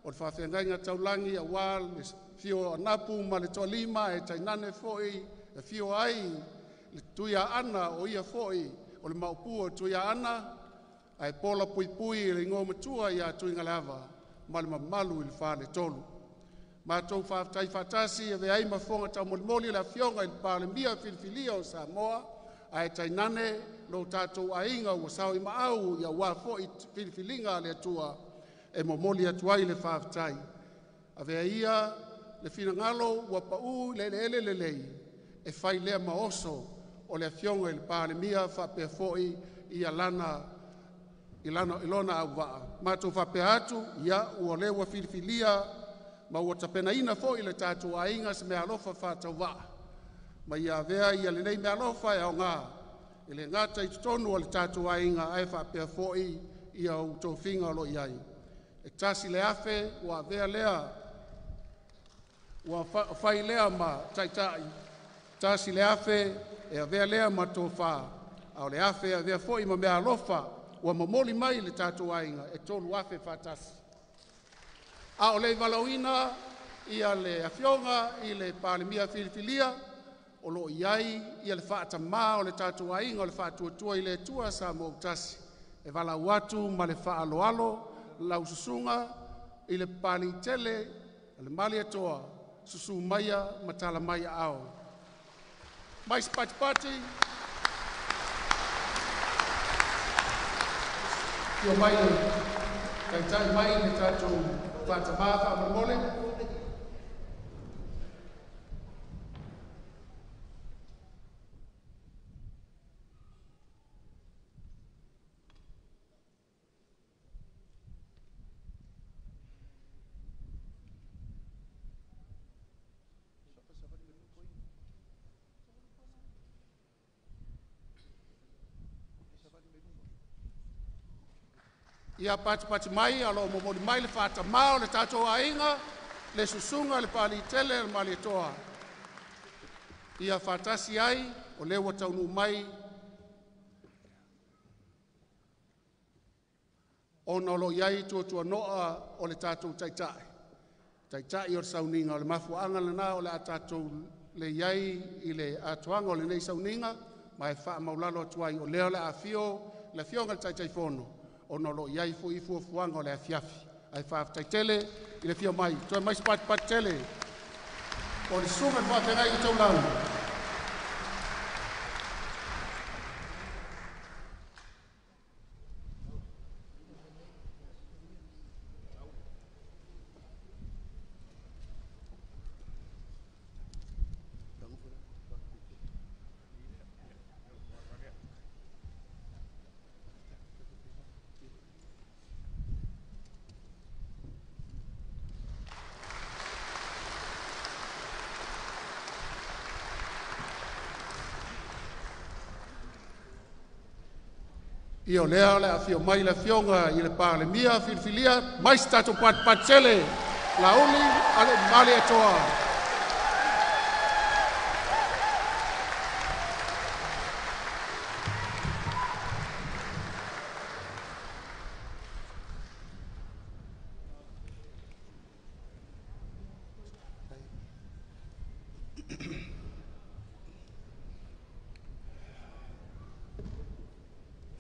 o le Faafeagaiga Taulagi aua le afio o Anapu ma le Toalima e tainane foi e afio ai le Tuiaana o ia foi o le Maopu o Tuiaana ae pola puipui i le igoa matua ia Tuigaleava ma le mamalu i le Faletolu. Matou faafetai faatasi e avea ai ma fofoga taumolimoli o le Afioga i le Palemia filifilia o Samoa, Ae tainane lo tatou aiga ua sao i maau aua foi filifiliga a le Atua e momoli atu ai le faafetai. Avea ia le finagalo ua pau i le eleele lelei e fai lea ma oso o le Afioga i le Palemia faapea foi ia lana i lona auvaa. Matou faapea atu, ia o lea ua filifilia ma ua tapenaina foi e le tatou aiga se meaalofa faatauvaa ma ia avea ia lenei meaalofa e aoga e le gata i totonu o le tatou aiga ae faapea foi ia ou tofiga o lo o i ai. E $1,000 ua avea lea ua fai lea ma taitai, $1,000 e avea lea ma tofa, a o le $1,000 e avea foi ma meaalofa ua momoli mai le tatou aiga e $3,000 faatasi. A o le i valaauina ia le Afioga i le Palemia filifilia o lo o i ai ia le faatamā o le tatou aiga o le Faatuatua i le Atua Samoa ua Tasi, e valaau atu ma le faaaloalo lau Susuga i le Papaliitele Malietoa, susu maia ma tala mai aao. Mai se patipati. Afio mai le taitai mai le tatou faatamā faamolemole. Ia patipati mai a o momoli mai le faatamā o le tatou aiga, le susuga i le Papaliitele le Malietoa, ia faatasi ai o lea ua taunuu mai ona o lo o i ai tuatuano'a o le tatou Taitai, Taitai o le sauniga. O le mafuaaga lena o le a tatou le i ai i le atoaga o lenei sauniga, ma e faamaualalo atu ai o lea o le a afio le Afioga i le Taitaifono ona o lo o i ai foi fuafuaga o le afiafi. Ae faafetai tele i le afio mai. Toe mai se patipati tele o le susuga i le faafeagaiga taulagi. Ia o lea o le a afio mai le Afioga i le Palemia filifilia, mai se tatou patipati tele Laauli Alaimalietoa.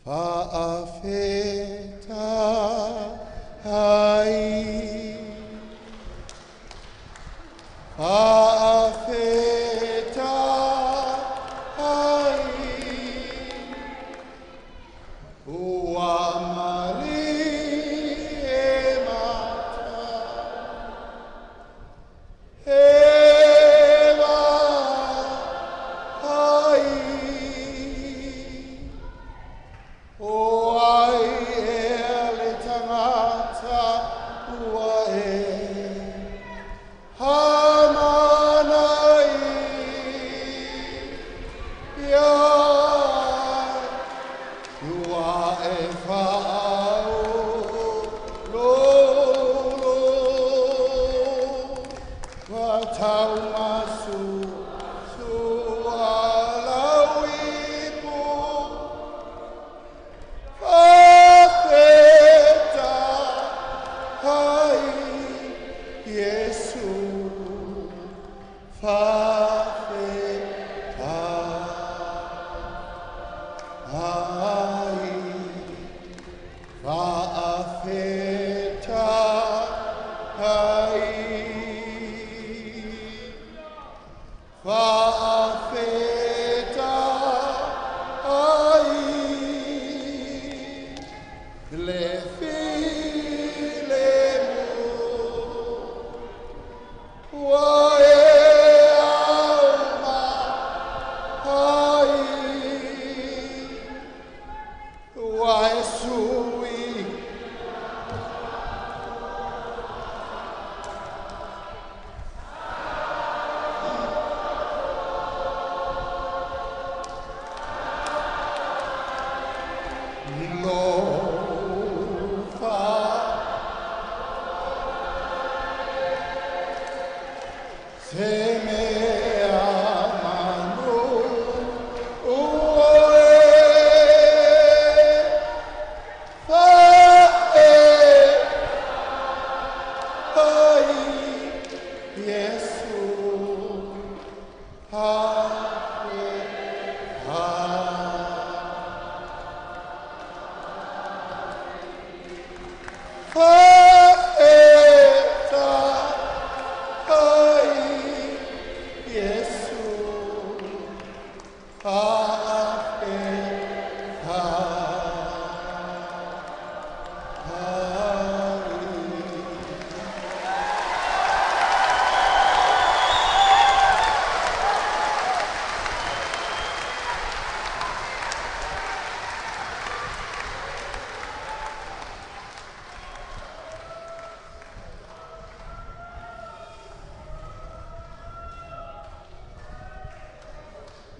Faafetai, faafetai, ua malie mata e ai. O ai ea le tagata ua e hamanai ia ua e faaoloolo ua taumasu sua lau ipu faafetai Iesu faafetai faafetai faafetai. Ua e sui Ilofa Se mea manu ue Fa e ai Iesu Ha e ha Fa e ta ai Iesu Ha e ha ai.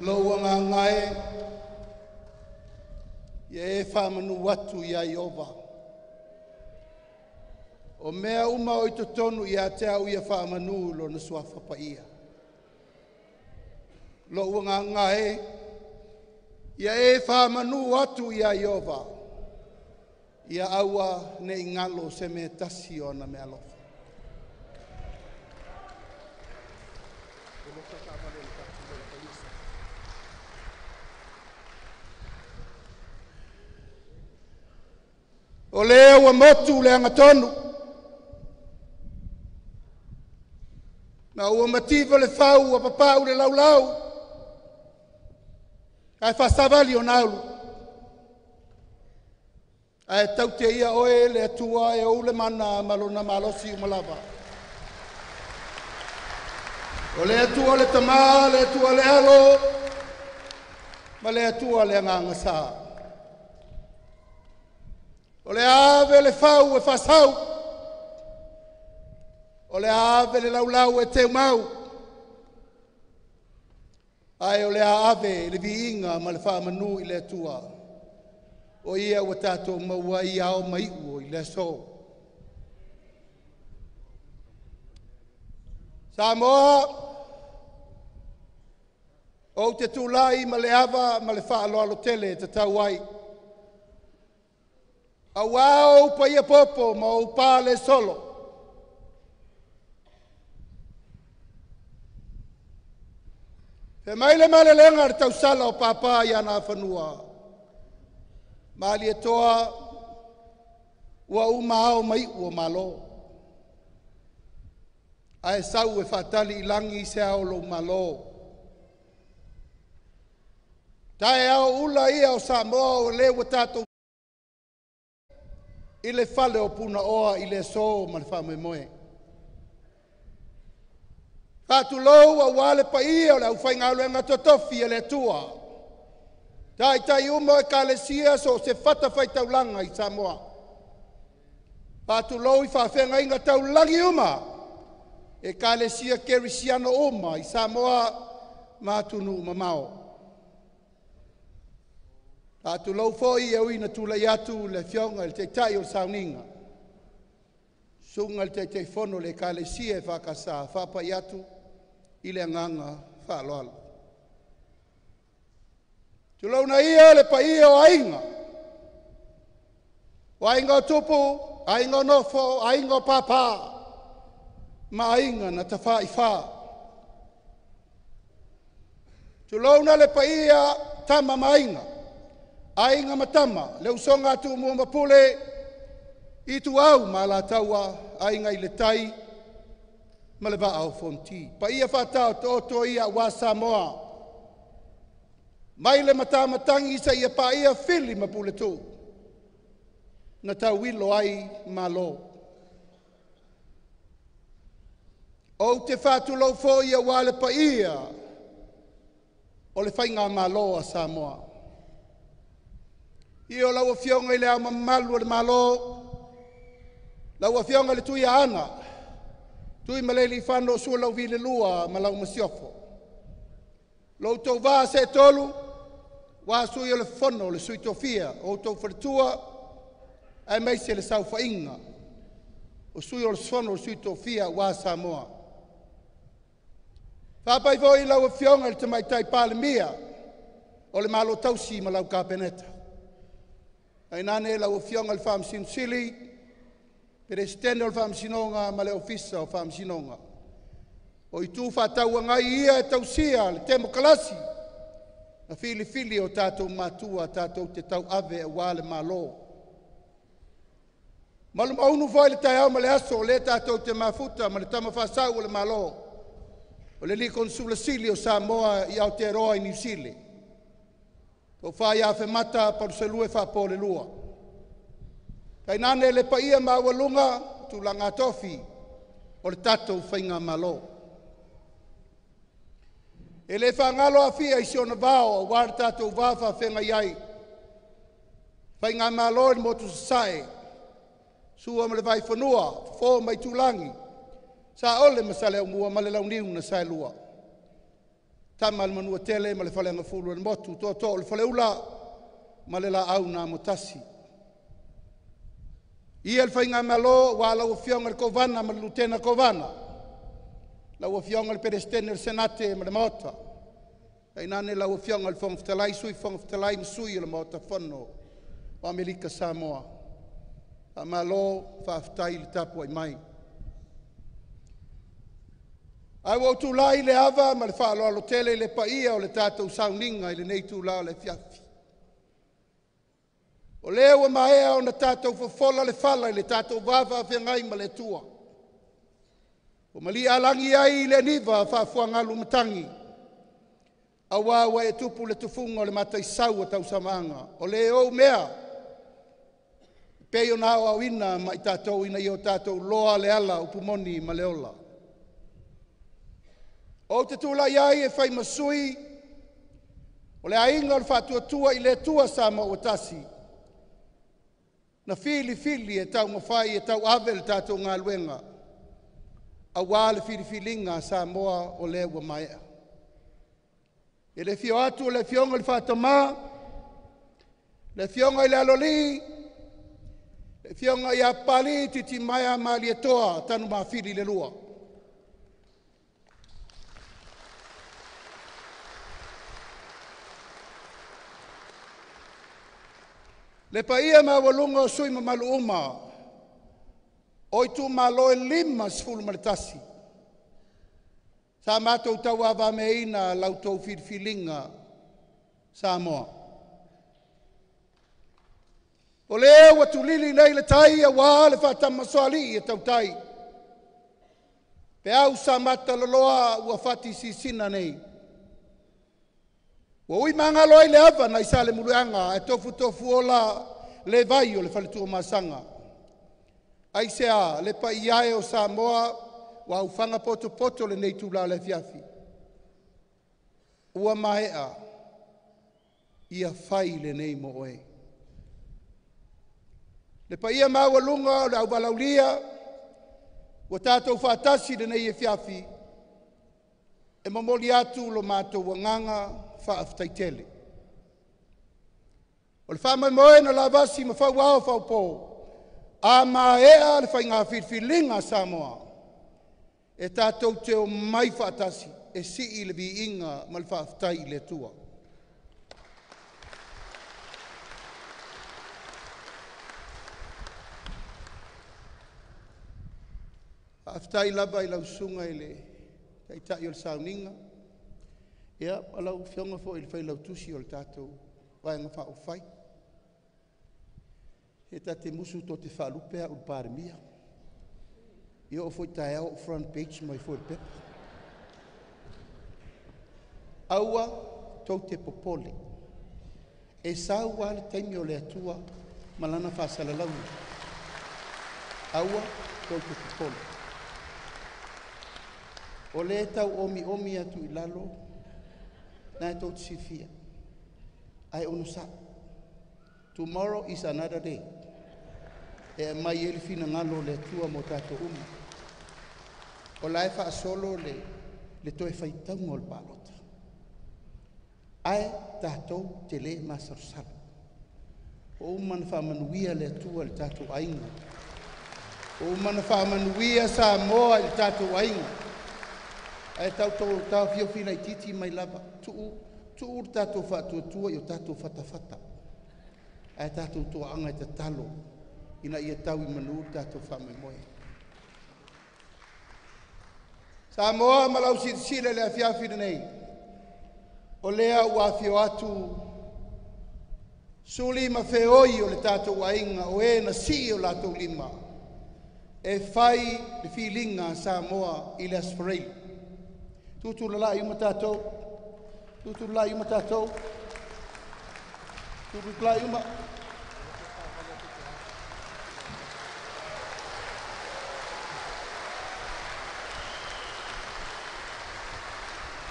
Lou agaga e ia e faamanu atu ia Ieova. O mea uma o i totonu ia te au ia faamanu lona suafa paia. Lou agaga e ia e faamanu atu ia Ieova. Ia aua ne i galo se mea tasi o ana meaalofa. O lea ua motu le agatonu, ma ua mativa le fau ua papau le laulau, ae faasavali ona aulu. Ae taute ia oe le Atua e ou le mana ma lona malosi uma lava. O le Atua le Tama, le Atua le Alo, ma le Atua le Agaga Sa. O le ave le fau e faasau, o le ave le laulau e teumau, ae o le a ave le viiga ma le faamanu i le Atua. O ia ua tatou maua ai ao ma iu o i le aso. Samoa, ou te tulai ma le ava ma le faaaloalo tele e tatau ai. Auā ou paia popo ma ou pā le solo. Fe mai le malelega le tausala o pāpā i ana fanua. Malietoa ua uma ao mai ua malo. Ae sau e faatali i lagi se ao lou malo. Tae ao ula ia o Samoa o le ua tātou i le fale o puna oa i le aso ma le faamoemoe. Faatulou auā le paia o le aufaigaluega totofi a le Atua. Taitai uma o Ekalesia so o se fatafaitaulaga i Samoa. Faatulou i faafeagaiga taulagi uma, Ekalesia Kerisiano uma i Samoa ma atunuu mamao. Faatulou foi e ui ina tulai atu le afioga i le Taitai o le Sauniga, susuga i le Taitaifono o le Ekalesia EFKS, faapai atu i le agaga faaaloalo. Tulouna ia le paia o aiga, o aiga o tupu, aiga o nofo, aiga o pāpā, ma aiga na tafaifa. Tulouna le paia tama ma aiga, aiga ma tama, le usoga a Tumua ma Pule, Ituau ma Alataua, aiga i le tai ma le vaa o Fonoti. Paia faataotooto ia aua Samoa, mai le matamatagi seia paia Fili ma Puletuu, na tauilo ai Malo. Ou te faatulou foi aua le paia o le faigamalo a Samoa. Ia o lau Afioga i le Ao Mamalu o le Malo, lau Afioga i le Tuiaana Tuimalealiifano Sualauvi II ma lau Masiofo, lo outou vaa seetolu aua Sui o le Fono a Sui Tofia o outou faletua, aemaise le saofaiga o Sui o le Fono a Sui Tofia aua Samoa. E faapai foi i lau Afioga i le Tamaitai Palemia o le Malo Tausi ma lau Kapeneta, tainane lau Afioga i le Faamasino Sili, Peresetene o le Faamasinoga ma le Ofisa o Faamasinoga. O itu faatauagai ia e tausia le temokalasi na filifili e o tatou matua tatou te tauave aua le Malo. Malumaunu foi le taeao ma le aso o lea tatou te mafuta ma le Tama Faasau o le Malo, o le alii Konesula Sili o Samoa i Aotearoa i Niu Sila, Tofa ia Afemata Palusalua Faapoleulua. Tainane le paia maualuga tulaga tofi o le tatou Faigamalo. E le faagalo Afia i si ona vao aua le tatou va faafeagai ai, Faigamalo i le Motu Sasae, Sua ma le Vaifanua, Fofo ma Aitulagi, Saole ma Saleaaumua ma le Launiu na Saelua, Tama a le Manuatele ma le Faleagafulu o le Motu, Tootoo o le Faleula ma le Laau na Amotasi. Ia le Faigamalo aua lau Afioga i le Kovana ma le Lutena Kovana, lau Afioga i le Peresetene o le Senate ma le Maota, tainane lau Afioga i le Fofoga Fetalai, Sui Fofoga Fetalai ma Sui o le Maota Fono o Amerika Samoa. Faamalo faafetai le tapuai mai. Ae ua ou tulai i le ava ma le faaaloalo tele i le paia o le tatou sauniga i lenei itula o le afiafi. O lea ua maea ona tatou fofola le fala i le tatou va faafeagai ma le Atua, ua mali'alagi ai le aniva faafuagalu o matagi, aua ua e tupu le tufuga o le mataisau o tausamaaga, o le ou mea e pei ona aoaoina ma i tatou ina ia o tatou iloa le ala upu moni ma le ola. Ou te tulai ai e fai ma sui o le aiga o le Faatuatua i le Atua Samoa ua Tasi, na filifili e taumafai e tauave le tatou galuega aua le filifiliga a Samoa o lea ua maea. I le afio atu o le Afioga i le Faatama, le Afioga i le Aloalii, le Afioga ia Papalii Titimaea Malietoa Tanumafili II. Le paia maualuga o sui usufono mamalu uma o itumalo e 51 sa matou tauavameaina la outou filifiliga Samoa. O lea ua tulili nei le tai aua le faatamasoalii e tautai, peau samata loloa ua fati sisina nei. Ua ui magalo ai le ava nai Salemuliaga ae tofutofuola le vai o le faletuamasaga. Aisea le paia e o Samoa ua aufaga potopoto lenei itula o le afiafi? Ua maea ia fai lenei mo oe. Le paia maualuga o le auvalaaulia ua tatou faatasi i lenei afiafi, e momoli atu lo matou agaga faafetai tele. O le faamoemoe na lavasi ma fauao faupo, a maea le faiga filifiliga a Samoa, e tatou te omai faatasi e sii le viiga ma le faafetai i le Atua. Faafetai lava i lau Susuga i le Taitai o le Sauniga, ia ma lau Afioga foi i le Failautusi o le tatou Vaega Faaupufai. E ta te musu tou te faalupe au o le Palemia. E oo foi i le taeao ua front page mai foi o le pepa. Aua tou te popole, e sau lava le taimi o le Atua ma lana faasalalauga. Aua tou te popole. O lea e tau omiomi atu i lalo, lena tou te silafia, ae onosai. Tomorrow is another day. E aumai ai le finagalo o le Atua mo tatou uma. O la e faasolo le toe faitauga o le palota. Ae tatou te le masalosalo. O uma na faamanuia le Atua i le tatou aiga. O uma na faamanuia Samoa i le tatou aiga. Ae tatou taofiofi laitiiti mai lava, tuu tuu le tatou faatuatua i o tatou fatafata. Ae tatou toaaga e tatalo ina ia tau i manu le tatou faamoemoe. Samoa ma lau silasila i le afiafi lenei, o lea ua afio atu suli ma feoi o le tatou aiga o e na sii o latou lima e fai le filiga a Samoa i le Aso Faraile. Tutulala'i uma tatou, tutulala'i uma tatou, tutulala'i uma.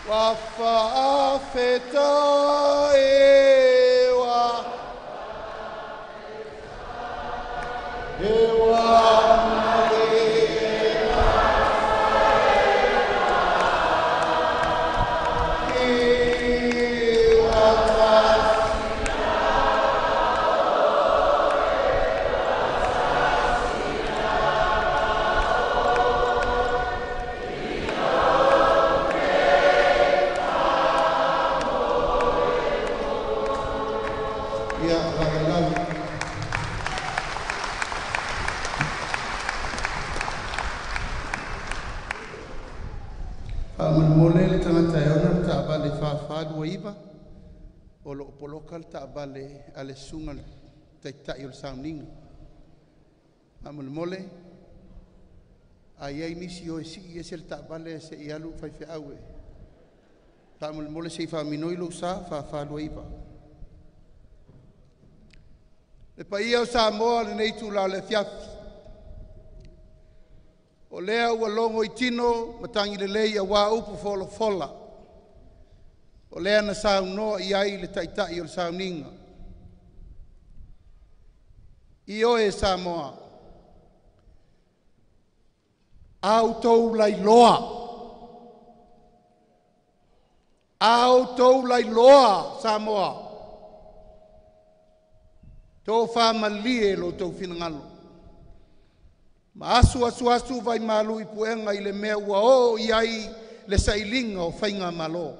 Ua faafetai e ua e ua Ia vae. Faamolemole le tagata e ona le taavale 4429, o lo o poloka le taavale a le susuga i le Taitai o le sauniga. Faamolemole, a i ai nisi o e sii ese le taavale se i alu le faifeau e. Faamolemole se i faaminoi lou sa 4429. Le paia o Samoa i lenei itula o le afiafi, o lea ua logo i tino matagi lelei aua upu folafola, o lea na saunoa i ai le Taitai o le sauniga. I oe Samoa, a outou lailoa, a outou lailoa Samoa, tofa malie lo outou finagalo, ma asu asu asu vai malu i puega i le mea ua oo i ai le sailiga o faigamalo.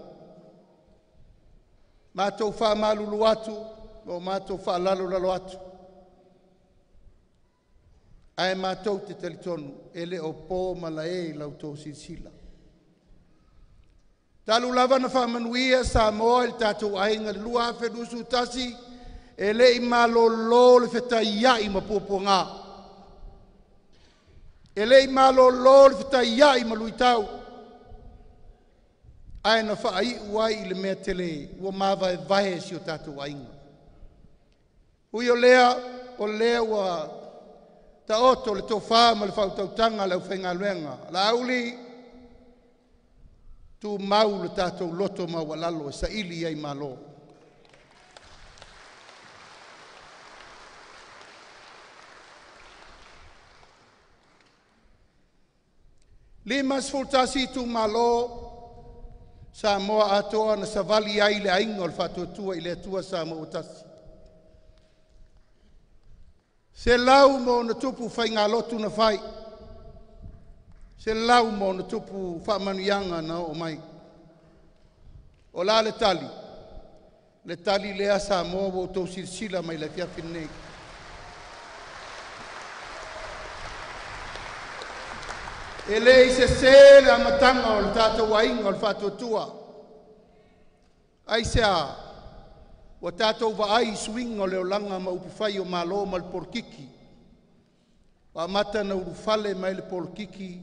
Matou faamalulu atu, ma o matou faalalolalo atu, ae matou te talitonu e le o po malae i la outou silasila. Talu lava na faamanuia Samoa i le tatou aiga i le 2021, e le i malolo le fetaiai ma puapuaga. E le i malolo le fetaiai ma luitau, ae na faaiu ai i le mea tele ua mavaevae si o tatou aiga. Ui o lea ua taoto le tofa ma le faautautaga a le aufaigaluega. Laauli, tumau le tatou loto maualalo e saili ai malo. 51 itumalo Samoa atoa na savali ai le aiga o le Faatuatua i le Atua Samoa ua tasi. 100+ faigalotu na fai, 100+ faamanuiaga na oo mai. O la le tali, le tali lea Samoa ua outou silasila mai le afiafi lenei. E le i sese le amataga o le tatou aiga o le Faatuatua. Aisea, ua tatou vaai i suiga o le olaga ma upufai o Malo ma le polokiki. Ua amata na ulufale mai le polokiki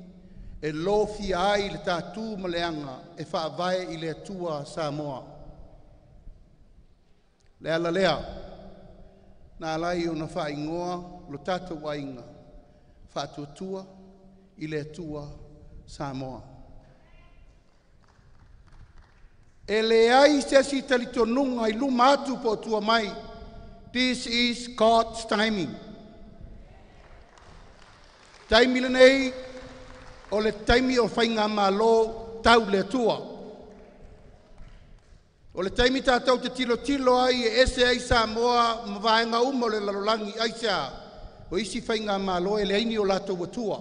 e lofia ai le tatu ma le aga e faavae i le Atua Samoa. Le ala lea, na alai ona faaigoa lo tatou aiga Faatuatua i le Atua Samoa. E leai se isi talitonuga i luma atu po o tua mai This is God's timing. Taimi lenei o le taimi o faigamalo tau le Atua. O le taimi tatou te tilotilo ai e ese ai Samoa ma vaega uma o le lalolagi aisea? O isi faigamalo e leai ni o latou Atua.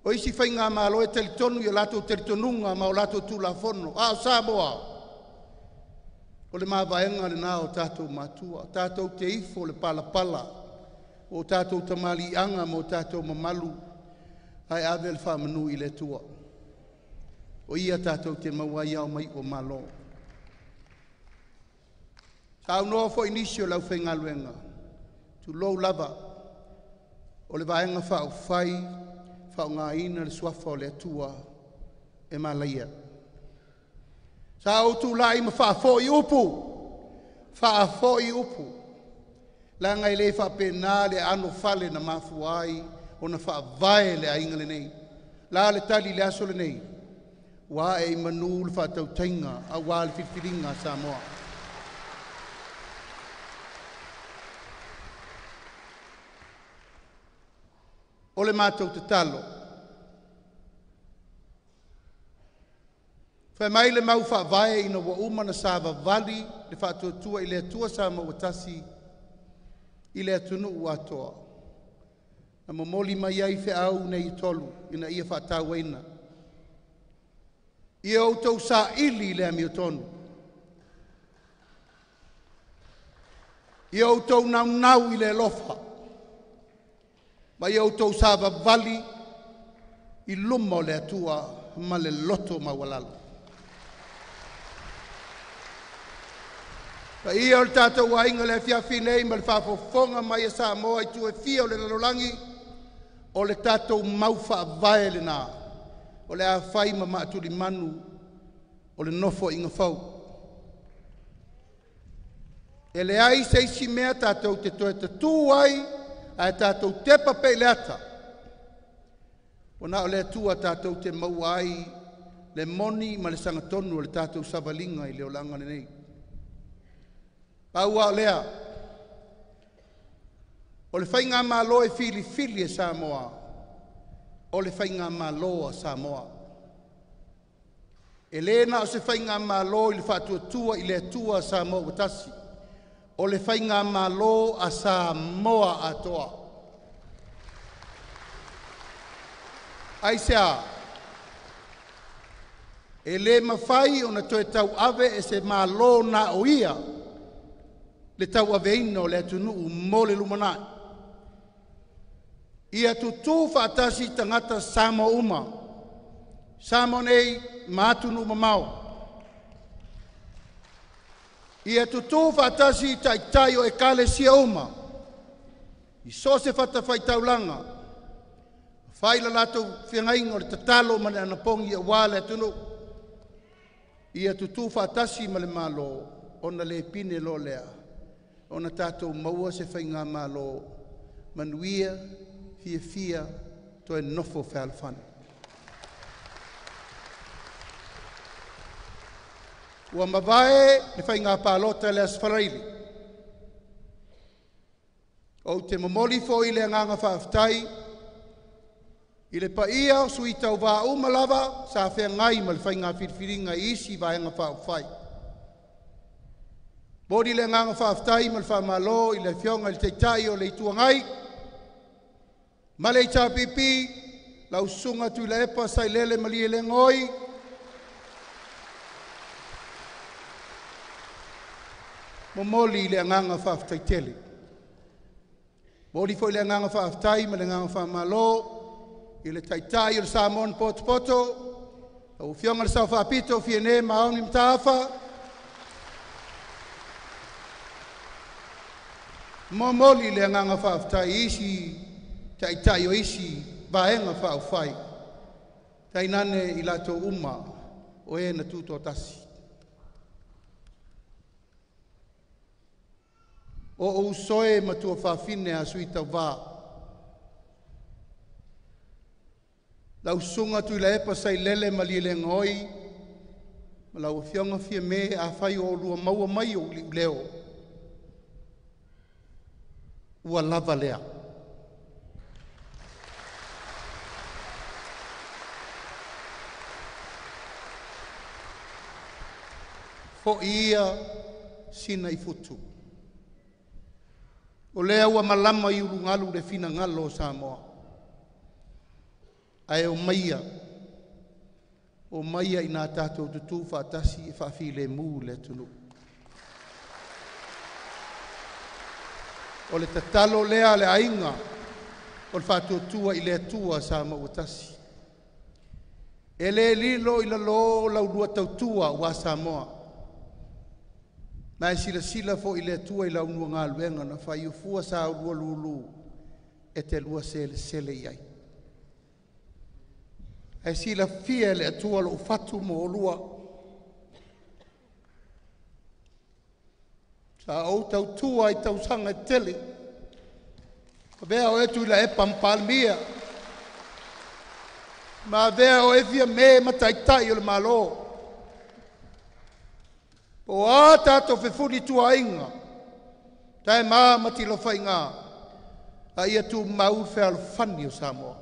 O isi faigamalo e talitonu i o latou talitonuga ma o latou tulafono. A o Samoa, o le mavaega lena o tatou matua, tatou te ifo le palapala o tatou tamaliiaga ma o tatou mamalu ae ave le faamanu i le Atua. O ia tatou te maua ai ao ma iu o Malo. Saunoa foi nisi o le aufaigaluega, tulou lava, o le vaega faaupufai faaaogaina le suafa o le Atua e malaia. Sa ou tulai ma faafoi upu, faafoi upu, leaga e le faapena le anofale na mafua ai ona faavae le aiga lenei. La le tali i le aso lenei, ua ae i manu le faatautaiga aua le filifiliga a Samoa. O le matou tatalo, fai mai le mau faavae ina ua uma ona savavali le faatuatua i le Atua Samoa ua tasi i le atunuu atoa, na momoli mai ai feau nei e tolu ina ia faatauaina. Ia outou saili i le amiotonu, ia outou naunau i le alofa, ma ia outou savavali i luma o le Atua ma le loto maualalo. Paia o le tatou aiga i le afiafi nei ma le faafofoga mai a Samoa i itu e fia o le lalolagi, o le tatou mau faavae lena o le a fai ma maatulimanu o le nofoaiga fou. E leai se isi mea tatou te toe tatū ai ae tatou tepa pea i le ata. Ua na o le Atua tatou te maua ai le moni ma le sagatonu o le tatou savaliga i le olaga lenei. Pau lava o lea, o le faigamalo e filifili e Samoa, o le faigamalo a Samoa. E le na o se faigamalo i le faatuatua i le Atua Samoa ua tasi, o le faigamalo a Samoa atoa. Aisea? E le mafai ona toe tauave e se Malo na o ia le tauaveina o le atunuu mo le lumanai. Ia tutū faatasi tagata Samoa uma, Samoa nei ma atunuu mamao. Ia tutū faatasi taitai o ekalesia uma, i so o se fatafaitaulaga, fai le latou feagaiga o le tatalo ma le anapogi aua le atunuu. Ia tutū faatasi ma le Malo, ona le pine loa lea, ona tatou maua se faigamalo manuia, fiafia, toe nofo fealofani. Ua mavae le faiga palota i le Aso Faraile. Ou te momoli foi le agaga faafetai i le paia o sui tauvā uma lava sa feagai ma le faiga filifiliga i isi vaega faaupufai. Momoli le agaga faafetai ma le faamalo i le Afioga i le Taitai o le Itu Agai ma le HRPP, lau Susuga Tuilaepa Sailele Malielegaoi. Momoli le agaga faafetai tele. Momoli foi le agaga faafetai ma le agaga faamalo i le Taitai o le Samoan Potopoto, lau Afioga i le Sao Faapito Fiame Naomi Mataafa. Momoli le agaga faafetai i isi taitai o isi vaega faaupufai, tainane i latou uma o e na tutoatasi. O ou uso e ma tuafafine a sui tauvā, lau Susuga Tuilaepa Sailele Malielegaoi ma lau Afioga Fiame, afai o oulua maua mai ou iuleo, Ua lava lea. Foi ia Sina i futu, o lea ua malama i ulugalu le finagalo o Samoa, ae omaia, omaia ina tatou tutu faatasi e faafilemu le atunuu. O le tatalo lea a le aiga o le Faatuatua i le Atua Samoa ua tasi. E le lilo i lalo la ulua tautua aua Samoa, ma e silasila foi le Atua i la ulua galuega na fai, o fua sa oulua lulu e te lua selesele i ai. Ae silafia e le Atua lou fatu ma oulua. Sa ou tautua i tausaga e tele, avea oe Tuilaepa ma Palemia, ma avea oe Fiame ma Taitai o le Malo. Po o a tatou fefulituaaiga, taema ma tilofaiga, a ia tumau le fealofani o Samoa.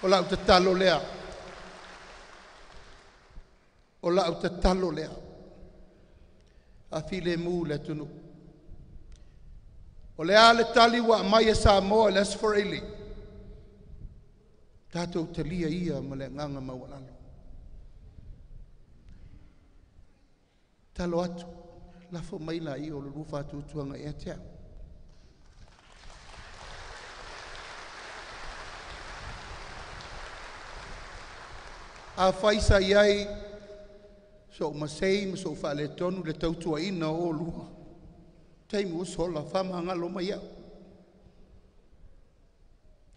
O lau tatalo lea, o lau tatalo lea, a filemu le atunuu. O le a le tali ua aumai e Samoa i le Aso Faraile, tatou talia ia ma le agaga maualalo. Talo atu, lafo mai laia o le lua faatuatuaga ia te au. Afai sa i ai so'u masei ma so'u faaletonu i le tautuaina o oulua, taimi ua sola, faamagalo mai au.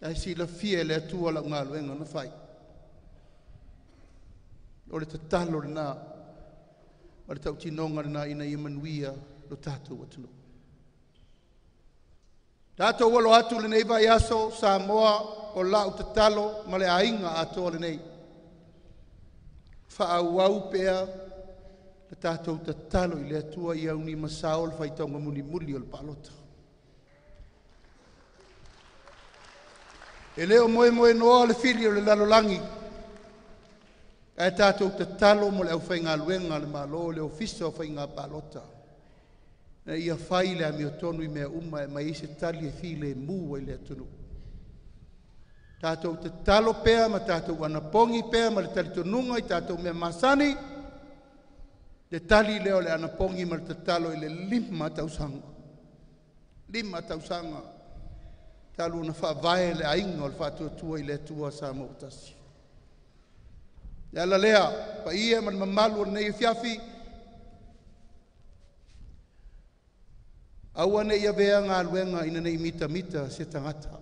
Ae silafia e le Atua lau galuega na fai. O le tatalo lena ma le tautinoga lena ina ia manuia lo tatou atunuu. Tatou alo atu lenei vaiaso Samoa, o lau tatalo ma le aiga atoa lenei. Faaauau pea le tatou tatalo i le Atua ia aunimasao le faitauga mulimuli o le palota. E le o moemoenoa le fili o le lalolagi, ae tatou tatalo mo le aufaigaluega a le Malo, le Ofisa o Faiga Palota, ina ia fai le amiotonu i mea uma e aumai ai se tali e filemu ai le atunuu. Tatou tatalo pea ma tatou anapogi pea ma le talitonuga i tatou mea masani, le tali lea o le anapogi ma le tatalo i le 5 tausaga. 5 tausaga talu ona faavae le aiga o le Faatuatua i le Atua Samoa ua tasi. Le ala lea, paia ma le mamalu o lenei afiafi, aua ne i avea galuega ina ne i mitamita se tagata.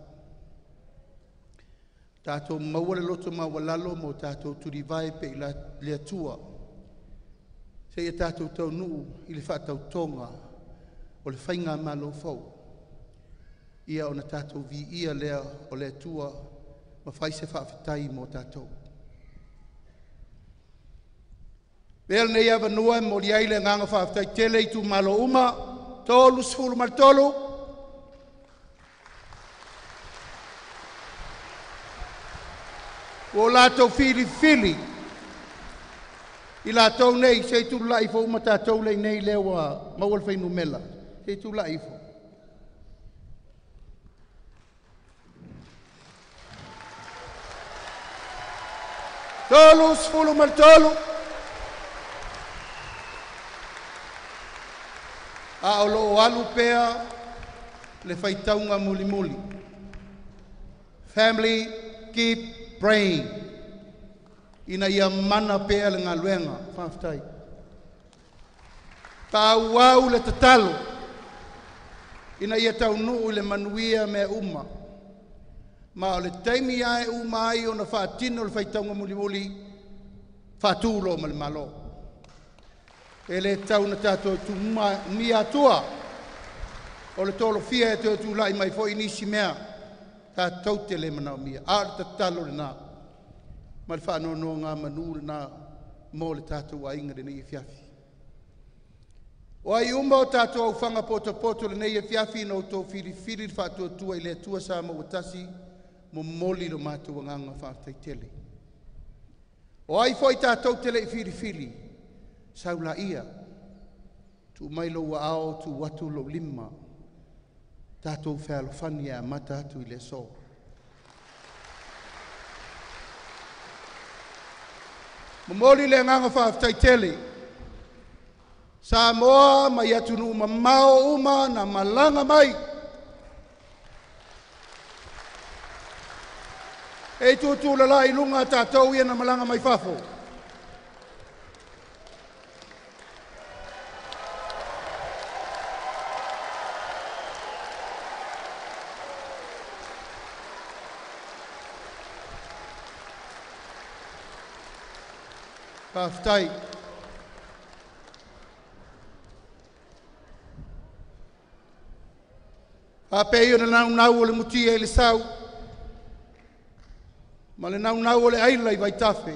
Tatou maua le loto maualalo ma o tatou tulivae pea i le Atua, seia tatou taunuu i le faatautoga o le faigamalo fou, ia ona tatou viia lea o le Atua ma fai se faafetai mo tatou. Avea lenei avanoa e momoli ai le agaga faafetai tele i itumalo uma 33 ua o latou filifili i latou nei. Se i tulai ifo uma tatou lea i inei lea ua maua le fuainumera. Se i tulai ifo. 33 a o loo alu pea le faitauga mulimuli. Family, keep praying ina ia mana pea le galuega. Faafetai. Faaauau le tatalo ina ia taunuu i le manuia mea uma. Ma o le taimi lava e uma ai ona faatino le faitauga mulimuli, faatu loa ma le Malo. E le tau ona tatou tumia atua, o le tolofia e toe tulai mai foi nisi mea tatou te le manaomia. A o le tatalo lena ma le faanonogamanu lena mo le tatou aiga i lenei afiafi. O O ai uma o tatou aufaga potopoto i lenei afiafi na outou filifili le Faatuatua i le Atua Samoa ua Tasi, momoli lo matou agaga faafetai tele. O ai foi tatou te le i filifili, sau laia, tuu mai lou aao, tuu atu lou lima, tatou fealofani e amata atu i le aso. Momoli le agaga faafetai tele Samoa mai atunuu mamao uma na malaga mai e tutulala i luga tatou ia na malaga mai fafo. Faafetai. Faapei o le naunau o le mutia i le sau ma le naunau o le aila i vaitafe,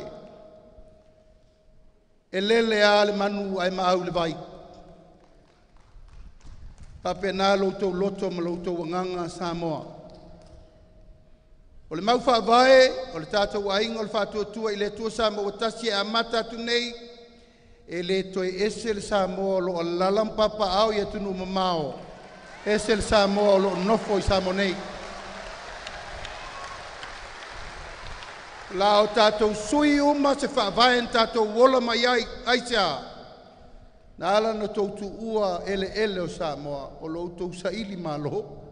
e lele lava le manu ae maau i le vai. Faapena lo outou loto ma lo outou agaga Samoa. O le mau faavae o le tatou aiga o le Faatuatua i le Atua Samoa ua tasi e amata atu nei, e le toe ese le Samoa o lo o alaala ma papaaao i atunuu mamao, ese le Samoa o lo o nofo i Samoa nei. La o tatou sui uma se faavae na tatou ola mai ai, aisea? Na ala ona outou tuua eleele o Samoa, o lo outou saili malo.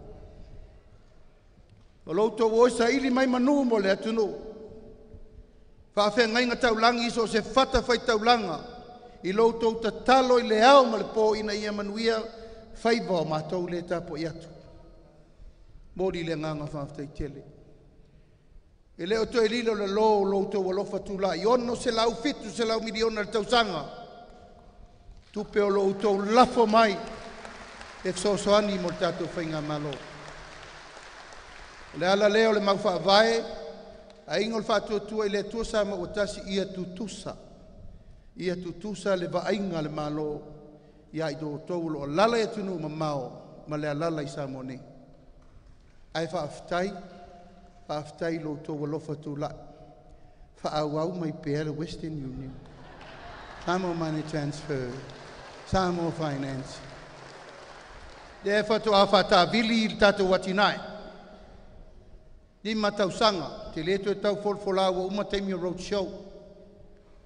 O lo outou o saili mai manu mo le atunuu. Faafeagaiga taulagi so o se fatafaitaulaga i lo outou tatalo i le ao ma le po ina ia manuia faiva o matou le tapuai atu. Moli le agaga faafetai tele. E le o toe lilo le lo o lo outou alofa tulai, 600-700 miliona le tausaga. Tupe o lo outou lafo mai e fesoasoani mo le tatou faigamalo. O le ala lea o le mau faavae, aiga o le Faatuatua i le Atua Samoa ua tasi, ia tutusa le vaaiga a le Malo ia i outou o lo o alaala i atunuu mamao ma le alaala i Samoa nei. Ae faafetai, faafetai i lo outou alofa tulai, faaauau mai pea le Western Union, Samoa Money Transfer, Samoa Finance. Lea faatoa faatavili le tatou atinae. 5 tausaga, te le toe tau folafola ua uma taimi o road show.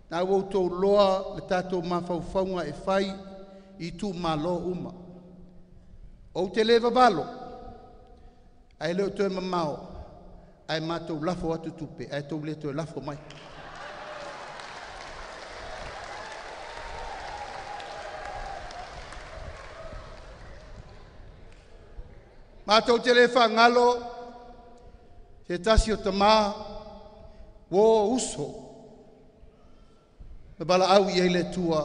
Na ua outou loa le tatou mafaufauga e fai i itumalo uma. Ou te le vavalo, ae le o toe mamao, ae matou lafo atu tupe, ae tou le toe lafo mai. Matou te le faagalo se tasi o tama ua uso na valaau i ai le Atua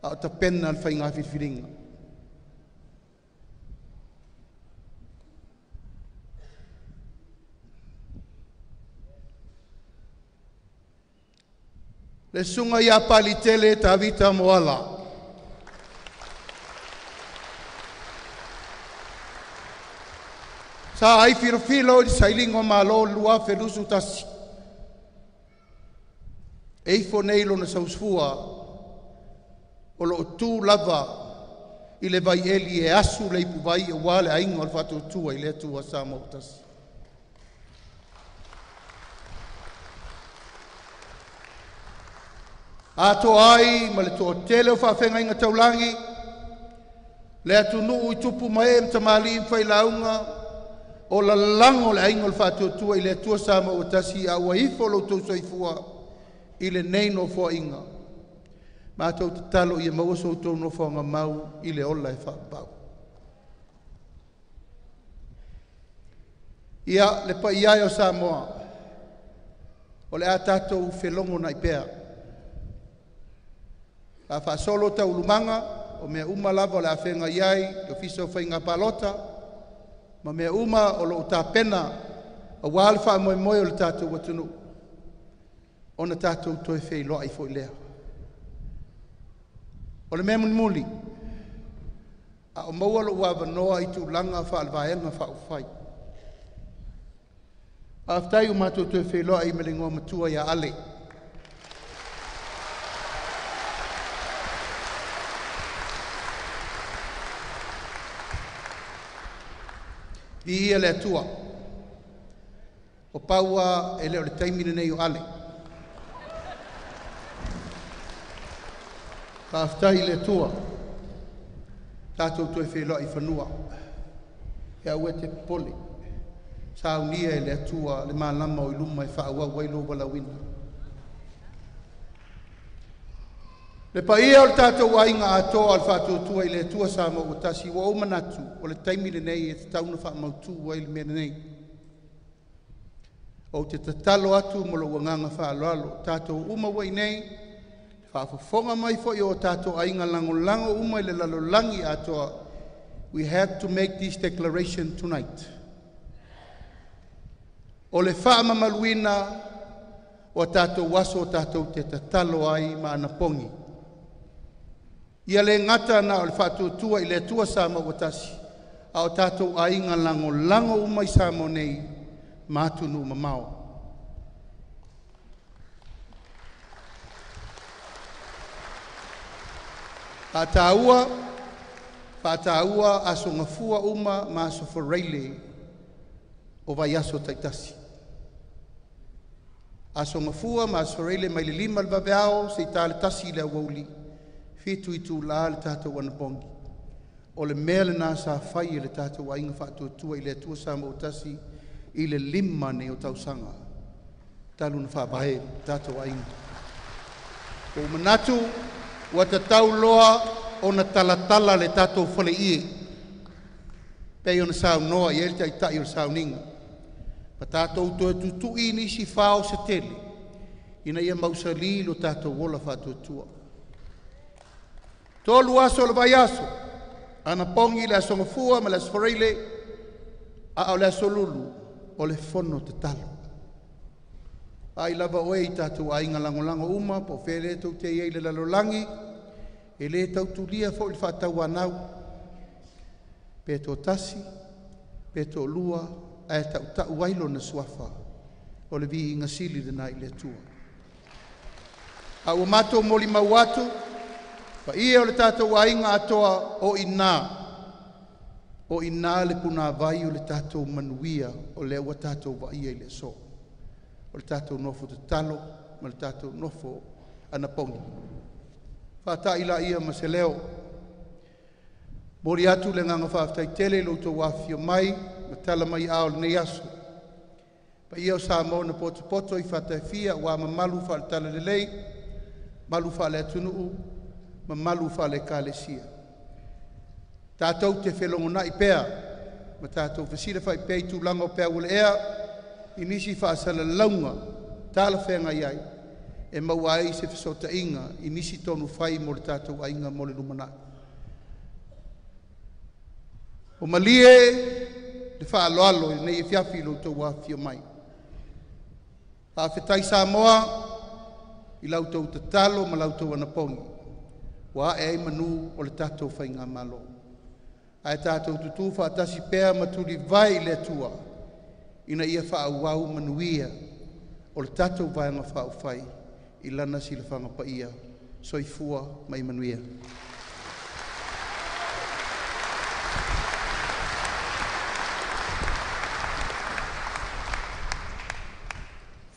a o tapena le faiga filifiliga. Le susuga ia Palitele Tavita Moala. Sa ai filofilo i le sailiga o Malo i le 2021. E ifo nei lona sausufua o lo o tu lava i le vaieli e asu le ipuvai aua le aiga o le Faatuatua i le Atua Samoa ua tasi. Atoa ai ma le toatele o faafeagaiga taulagi, le atunuu i tupu ma e ma tamalii ma failauga, o lalago le aiga o le Faatuatua i le Atua Samoa ua tasi, a ua ifo lo outou soifua i lenei nofoaiga. Matou tatalo ia maua so outou nofoaga mau i le ola e faapau. Ia le paia e o Samoa, o le a tatou felogo nai pea. A faasolo taulumaga o mea uma lava o le a feagai ai le Ofisa o Faiga Palota ma mea uma o lo o tapena aua le faamoemoe o le tatou atunuu, ona tatou toe feiloai foi lea. O le mea mulimuli, A o maua lo'u avanoa i tulaga faalevaega faaupufai. Faafetai ua matou toe feiloai ma le Igoa Matua ia Ale. Viia le Atua, o pau lava e le o le taimi lenei o Ale. Faafetai i le Atua, tatou toe feiloai i fanua. Ia aua e te popole, saunia e le Atua le malama o i luma e faaauau ai lou valaauina. Le paia o le tatou aiga atoa o le Faatuatua i le Atua Samoa ua Tasi, ua ou manatu o le taimi lenei e tatau ona faamautu ai le mea lenei. Ou te tatalo atu ma lou agaga faaaloalo, tatou uma ua i inei, faafofoga mai foi o tatou aiga lagolago uma i le lalolagi atoa. We have to make this declaration tonight. O le faamamaluina o tatou aso tatou te tatalo ai ma anapogi. Ia le gata na o le faatuatua i le Atua Samoa ua tasi, a o tatou aiga lagolago uma i Samoa nei ma atunuu mamao. Faataua, faataua aso Gafua uma ma aso Faraile o vaiaso taitasi. Aso Gafua ma aso Faraile mai le 5 i le vaveao seia ta le 1 i le aoauli, 7 itula le tatou anapogi. O le mea lena sa fai e le tatou aiga faatuatua i le Atua Samoa ua tasi i le 5 nei o tausaga talu ona faavae le tatou aiga. Ua ou manatu ua tatau loa ona talatala le tatou faleie pei ona saunoa i ai le Taitai o le sauniga. Ma tatou toe tutui nisi fao se tele ina ia mausali lo tatou ola faatuatua. 3 aso o le vaiaso, anapogi le aso Gafua ma le aso Faraile, a o le aso Lulu o le fono tatalo. Ai lava oe i tatou aiga lagolago uma po o fea lea tou te i ai i le lalolagi, e le tautulia foi le faatauanau, pe toatasi, pe toalua, ae tautau ai lona suafa o le viiga sili lena i le Atua. A ua matou molimau atu, paia o le tatou aiga atoa o i ina le punavai o le tatou manuia o lea ua tatou vaaia i le aso. O le tatou nofo tatalo ma le tatou nofo anapogi. Faatai laia ma se leo. Momoli atu le agaga faafetai tele i lo outou afifio mai ma tala mai ao lenei aso. Paia o Samoa na potopoto i fata e fia ua mamalu faale-Talalelei, mamalu faale-atunuu, mamalu faale-Ekalesia. Tatou te felogonai pea ma tatou fesilafai pea i tulaga o peau o le ea i nisi faasalalauga talafeagai ai e maua ai se fesootaiga i nisi tonu fai mo le tatou aiga mo le lumanai. O malie le faaaloalo i lenei afiafi i lo outou afifio mai. Faafetai Samoa i la outou tatalo ma la outou anapogi ua ae ai manu o le tatou Faigamalo. Ae tatou tutu faatasi pea ma tulivae i le Atua ina ia faaauau manuia o le tatou Vaega Faaupufai i Lana silafaga paia. Soifua ma ia manuia.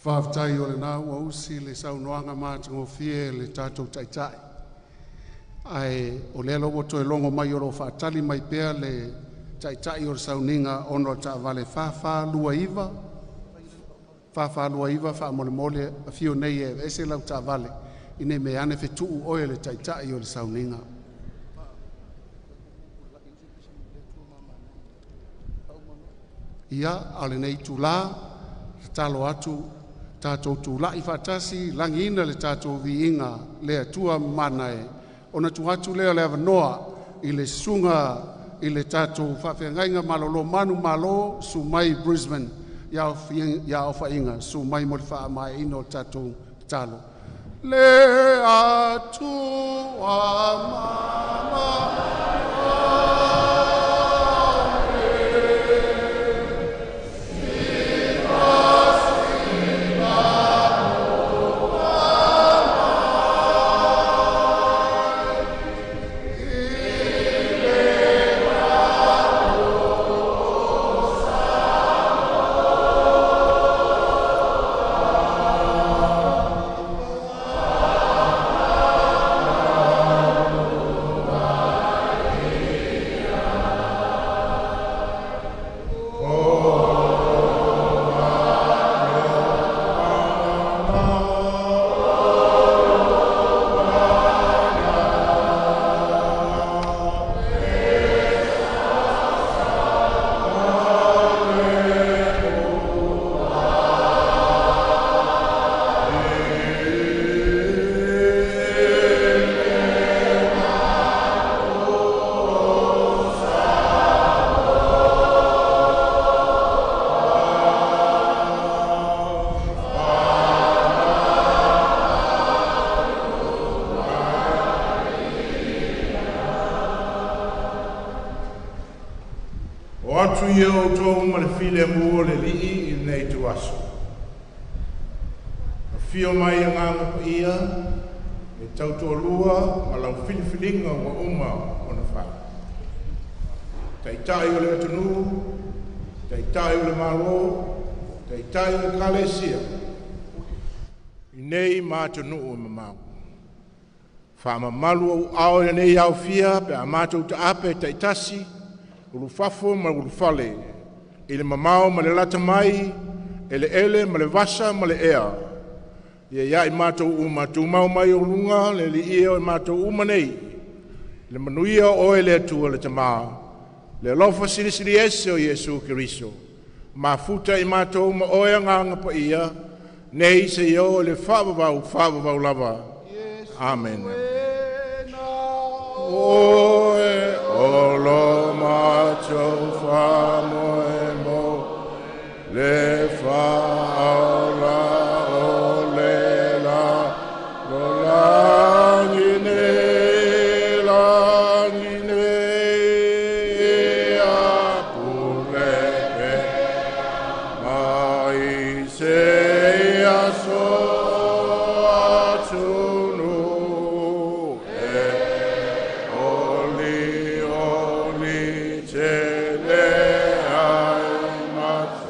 Faafetai o lena ua usi le saunoaga matagofie a le tatou Taitai, ae o lea ua toe logo mai o lo o faatali mai pea le Taitai o le sauniga ona o le taavale 4429 4429. Faamolemole afio nei e aveese lau taavale ina ne i meaane fetuu oe e le Taitai o le sauniga. Ia, a o lenei itula, e tatalo atu tatou tulai faatasi lagiina le tatou viiga le Atua mamana e, ona tuu atu lea o le avanoa i le susuga i le tatou faafeagaiga malolo manumalo, susu mai Brisbane ia Ofa'iga, susu mai mo le faamaeaina o le tatou tatalo. Le Atua mamana. Atu ia outou ma le filemu o le Alii i lenei ituaso. Afio mai Agaga Paia e tautoalua ma lau filifiliga ua uma ona fai, Taitai o le atunuu, Taitai o le Malo, Taitai o Ekalesia, i nei ma atunuu e mamao. Faamamalu ou aao i lenei aofia pe a matou taape taitasi, ulufafo ma ulufale, i le mamao ma le lata mai, eleele ma le vasa ma le ea, ia i matou uma tumau mai luga le alii o matou uma nei, le manuia o oe le Atua le Tama, le alofa silisili ese o Iesu Keriso, mafuta i matou ma oe Agaga Paia, nei seia oo i le faavavau, faavavau lava. Amene. Oe o lo matou faamoemoe, le Faaola o le lalolagi nei, lagi nei, ia pule pea mai seia so atunuu e oli oli tele ai matou.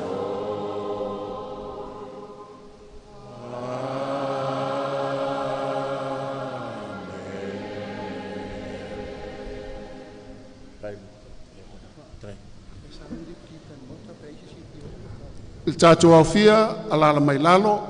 Le tatou aofia, alaala mai lalo,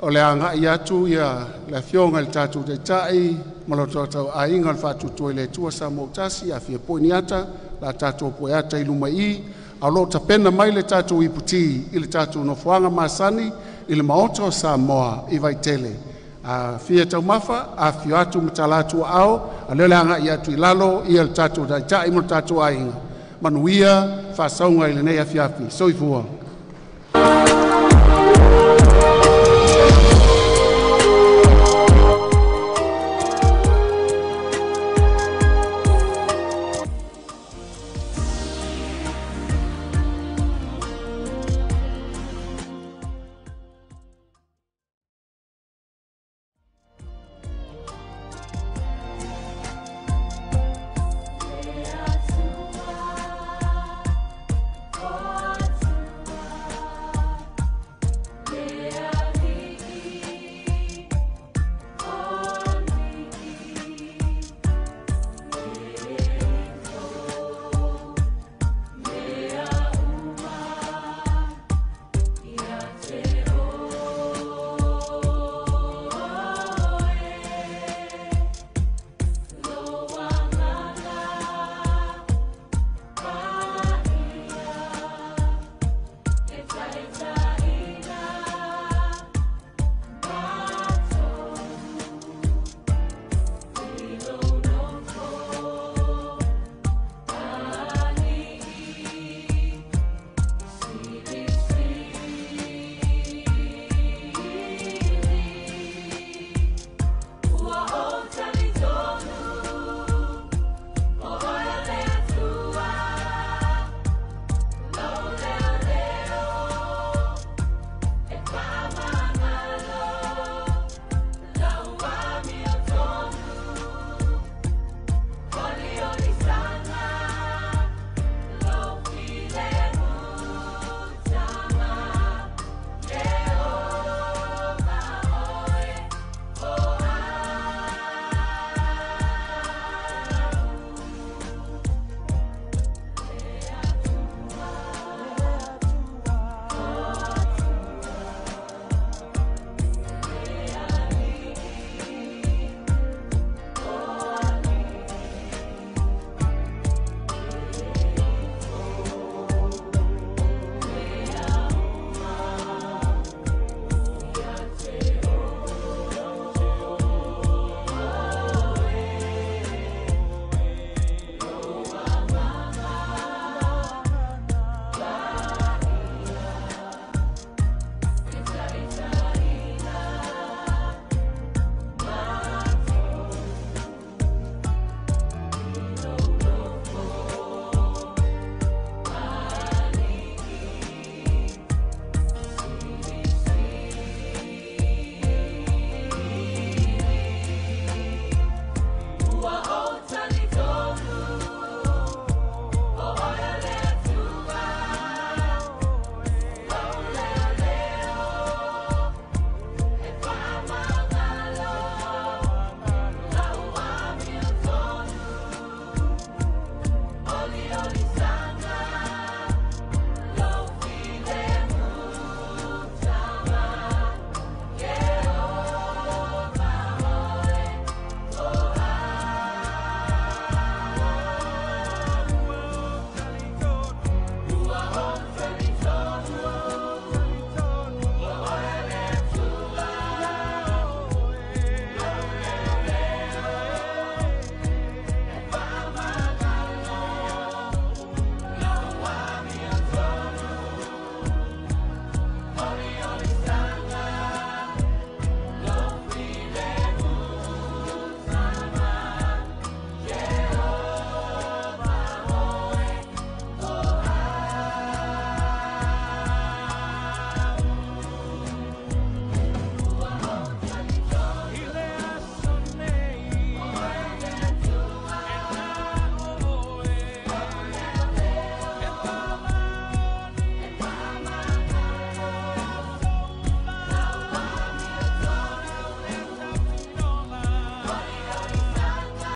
o le a agai atu ia le Afioga i le tatou Taitai ma lo tatou Aiga o le Faatuatua i le Atua Samoa ua tasi, afifio foi ni ata la tatou pueata i luma i a o lo o tapena mai le tatou iputi i le tatou nofoaga masani i le Maota o Samoa i Vaitele. A fia taumafa, afifio atu ma tala atu aao, a o lea o le a agai atu i lalo ia le tatou Taitai ma le tatou aiga. Manuia faasauga i lenei afiafi. Soifua.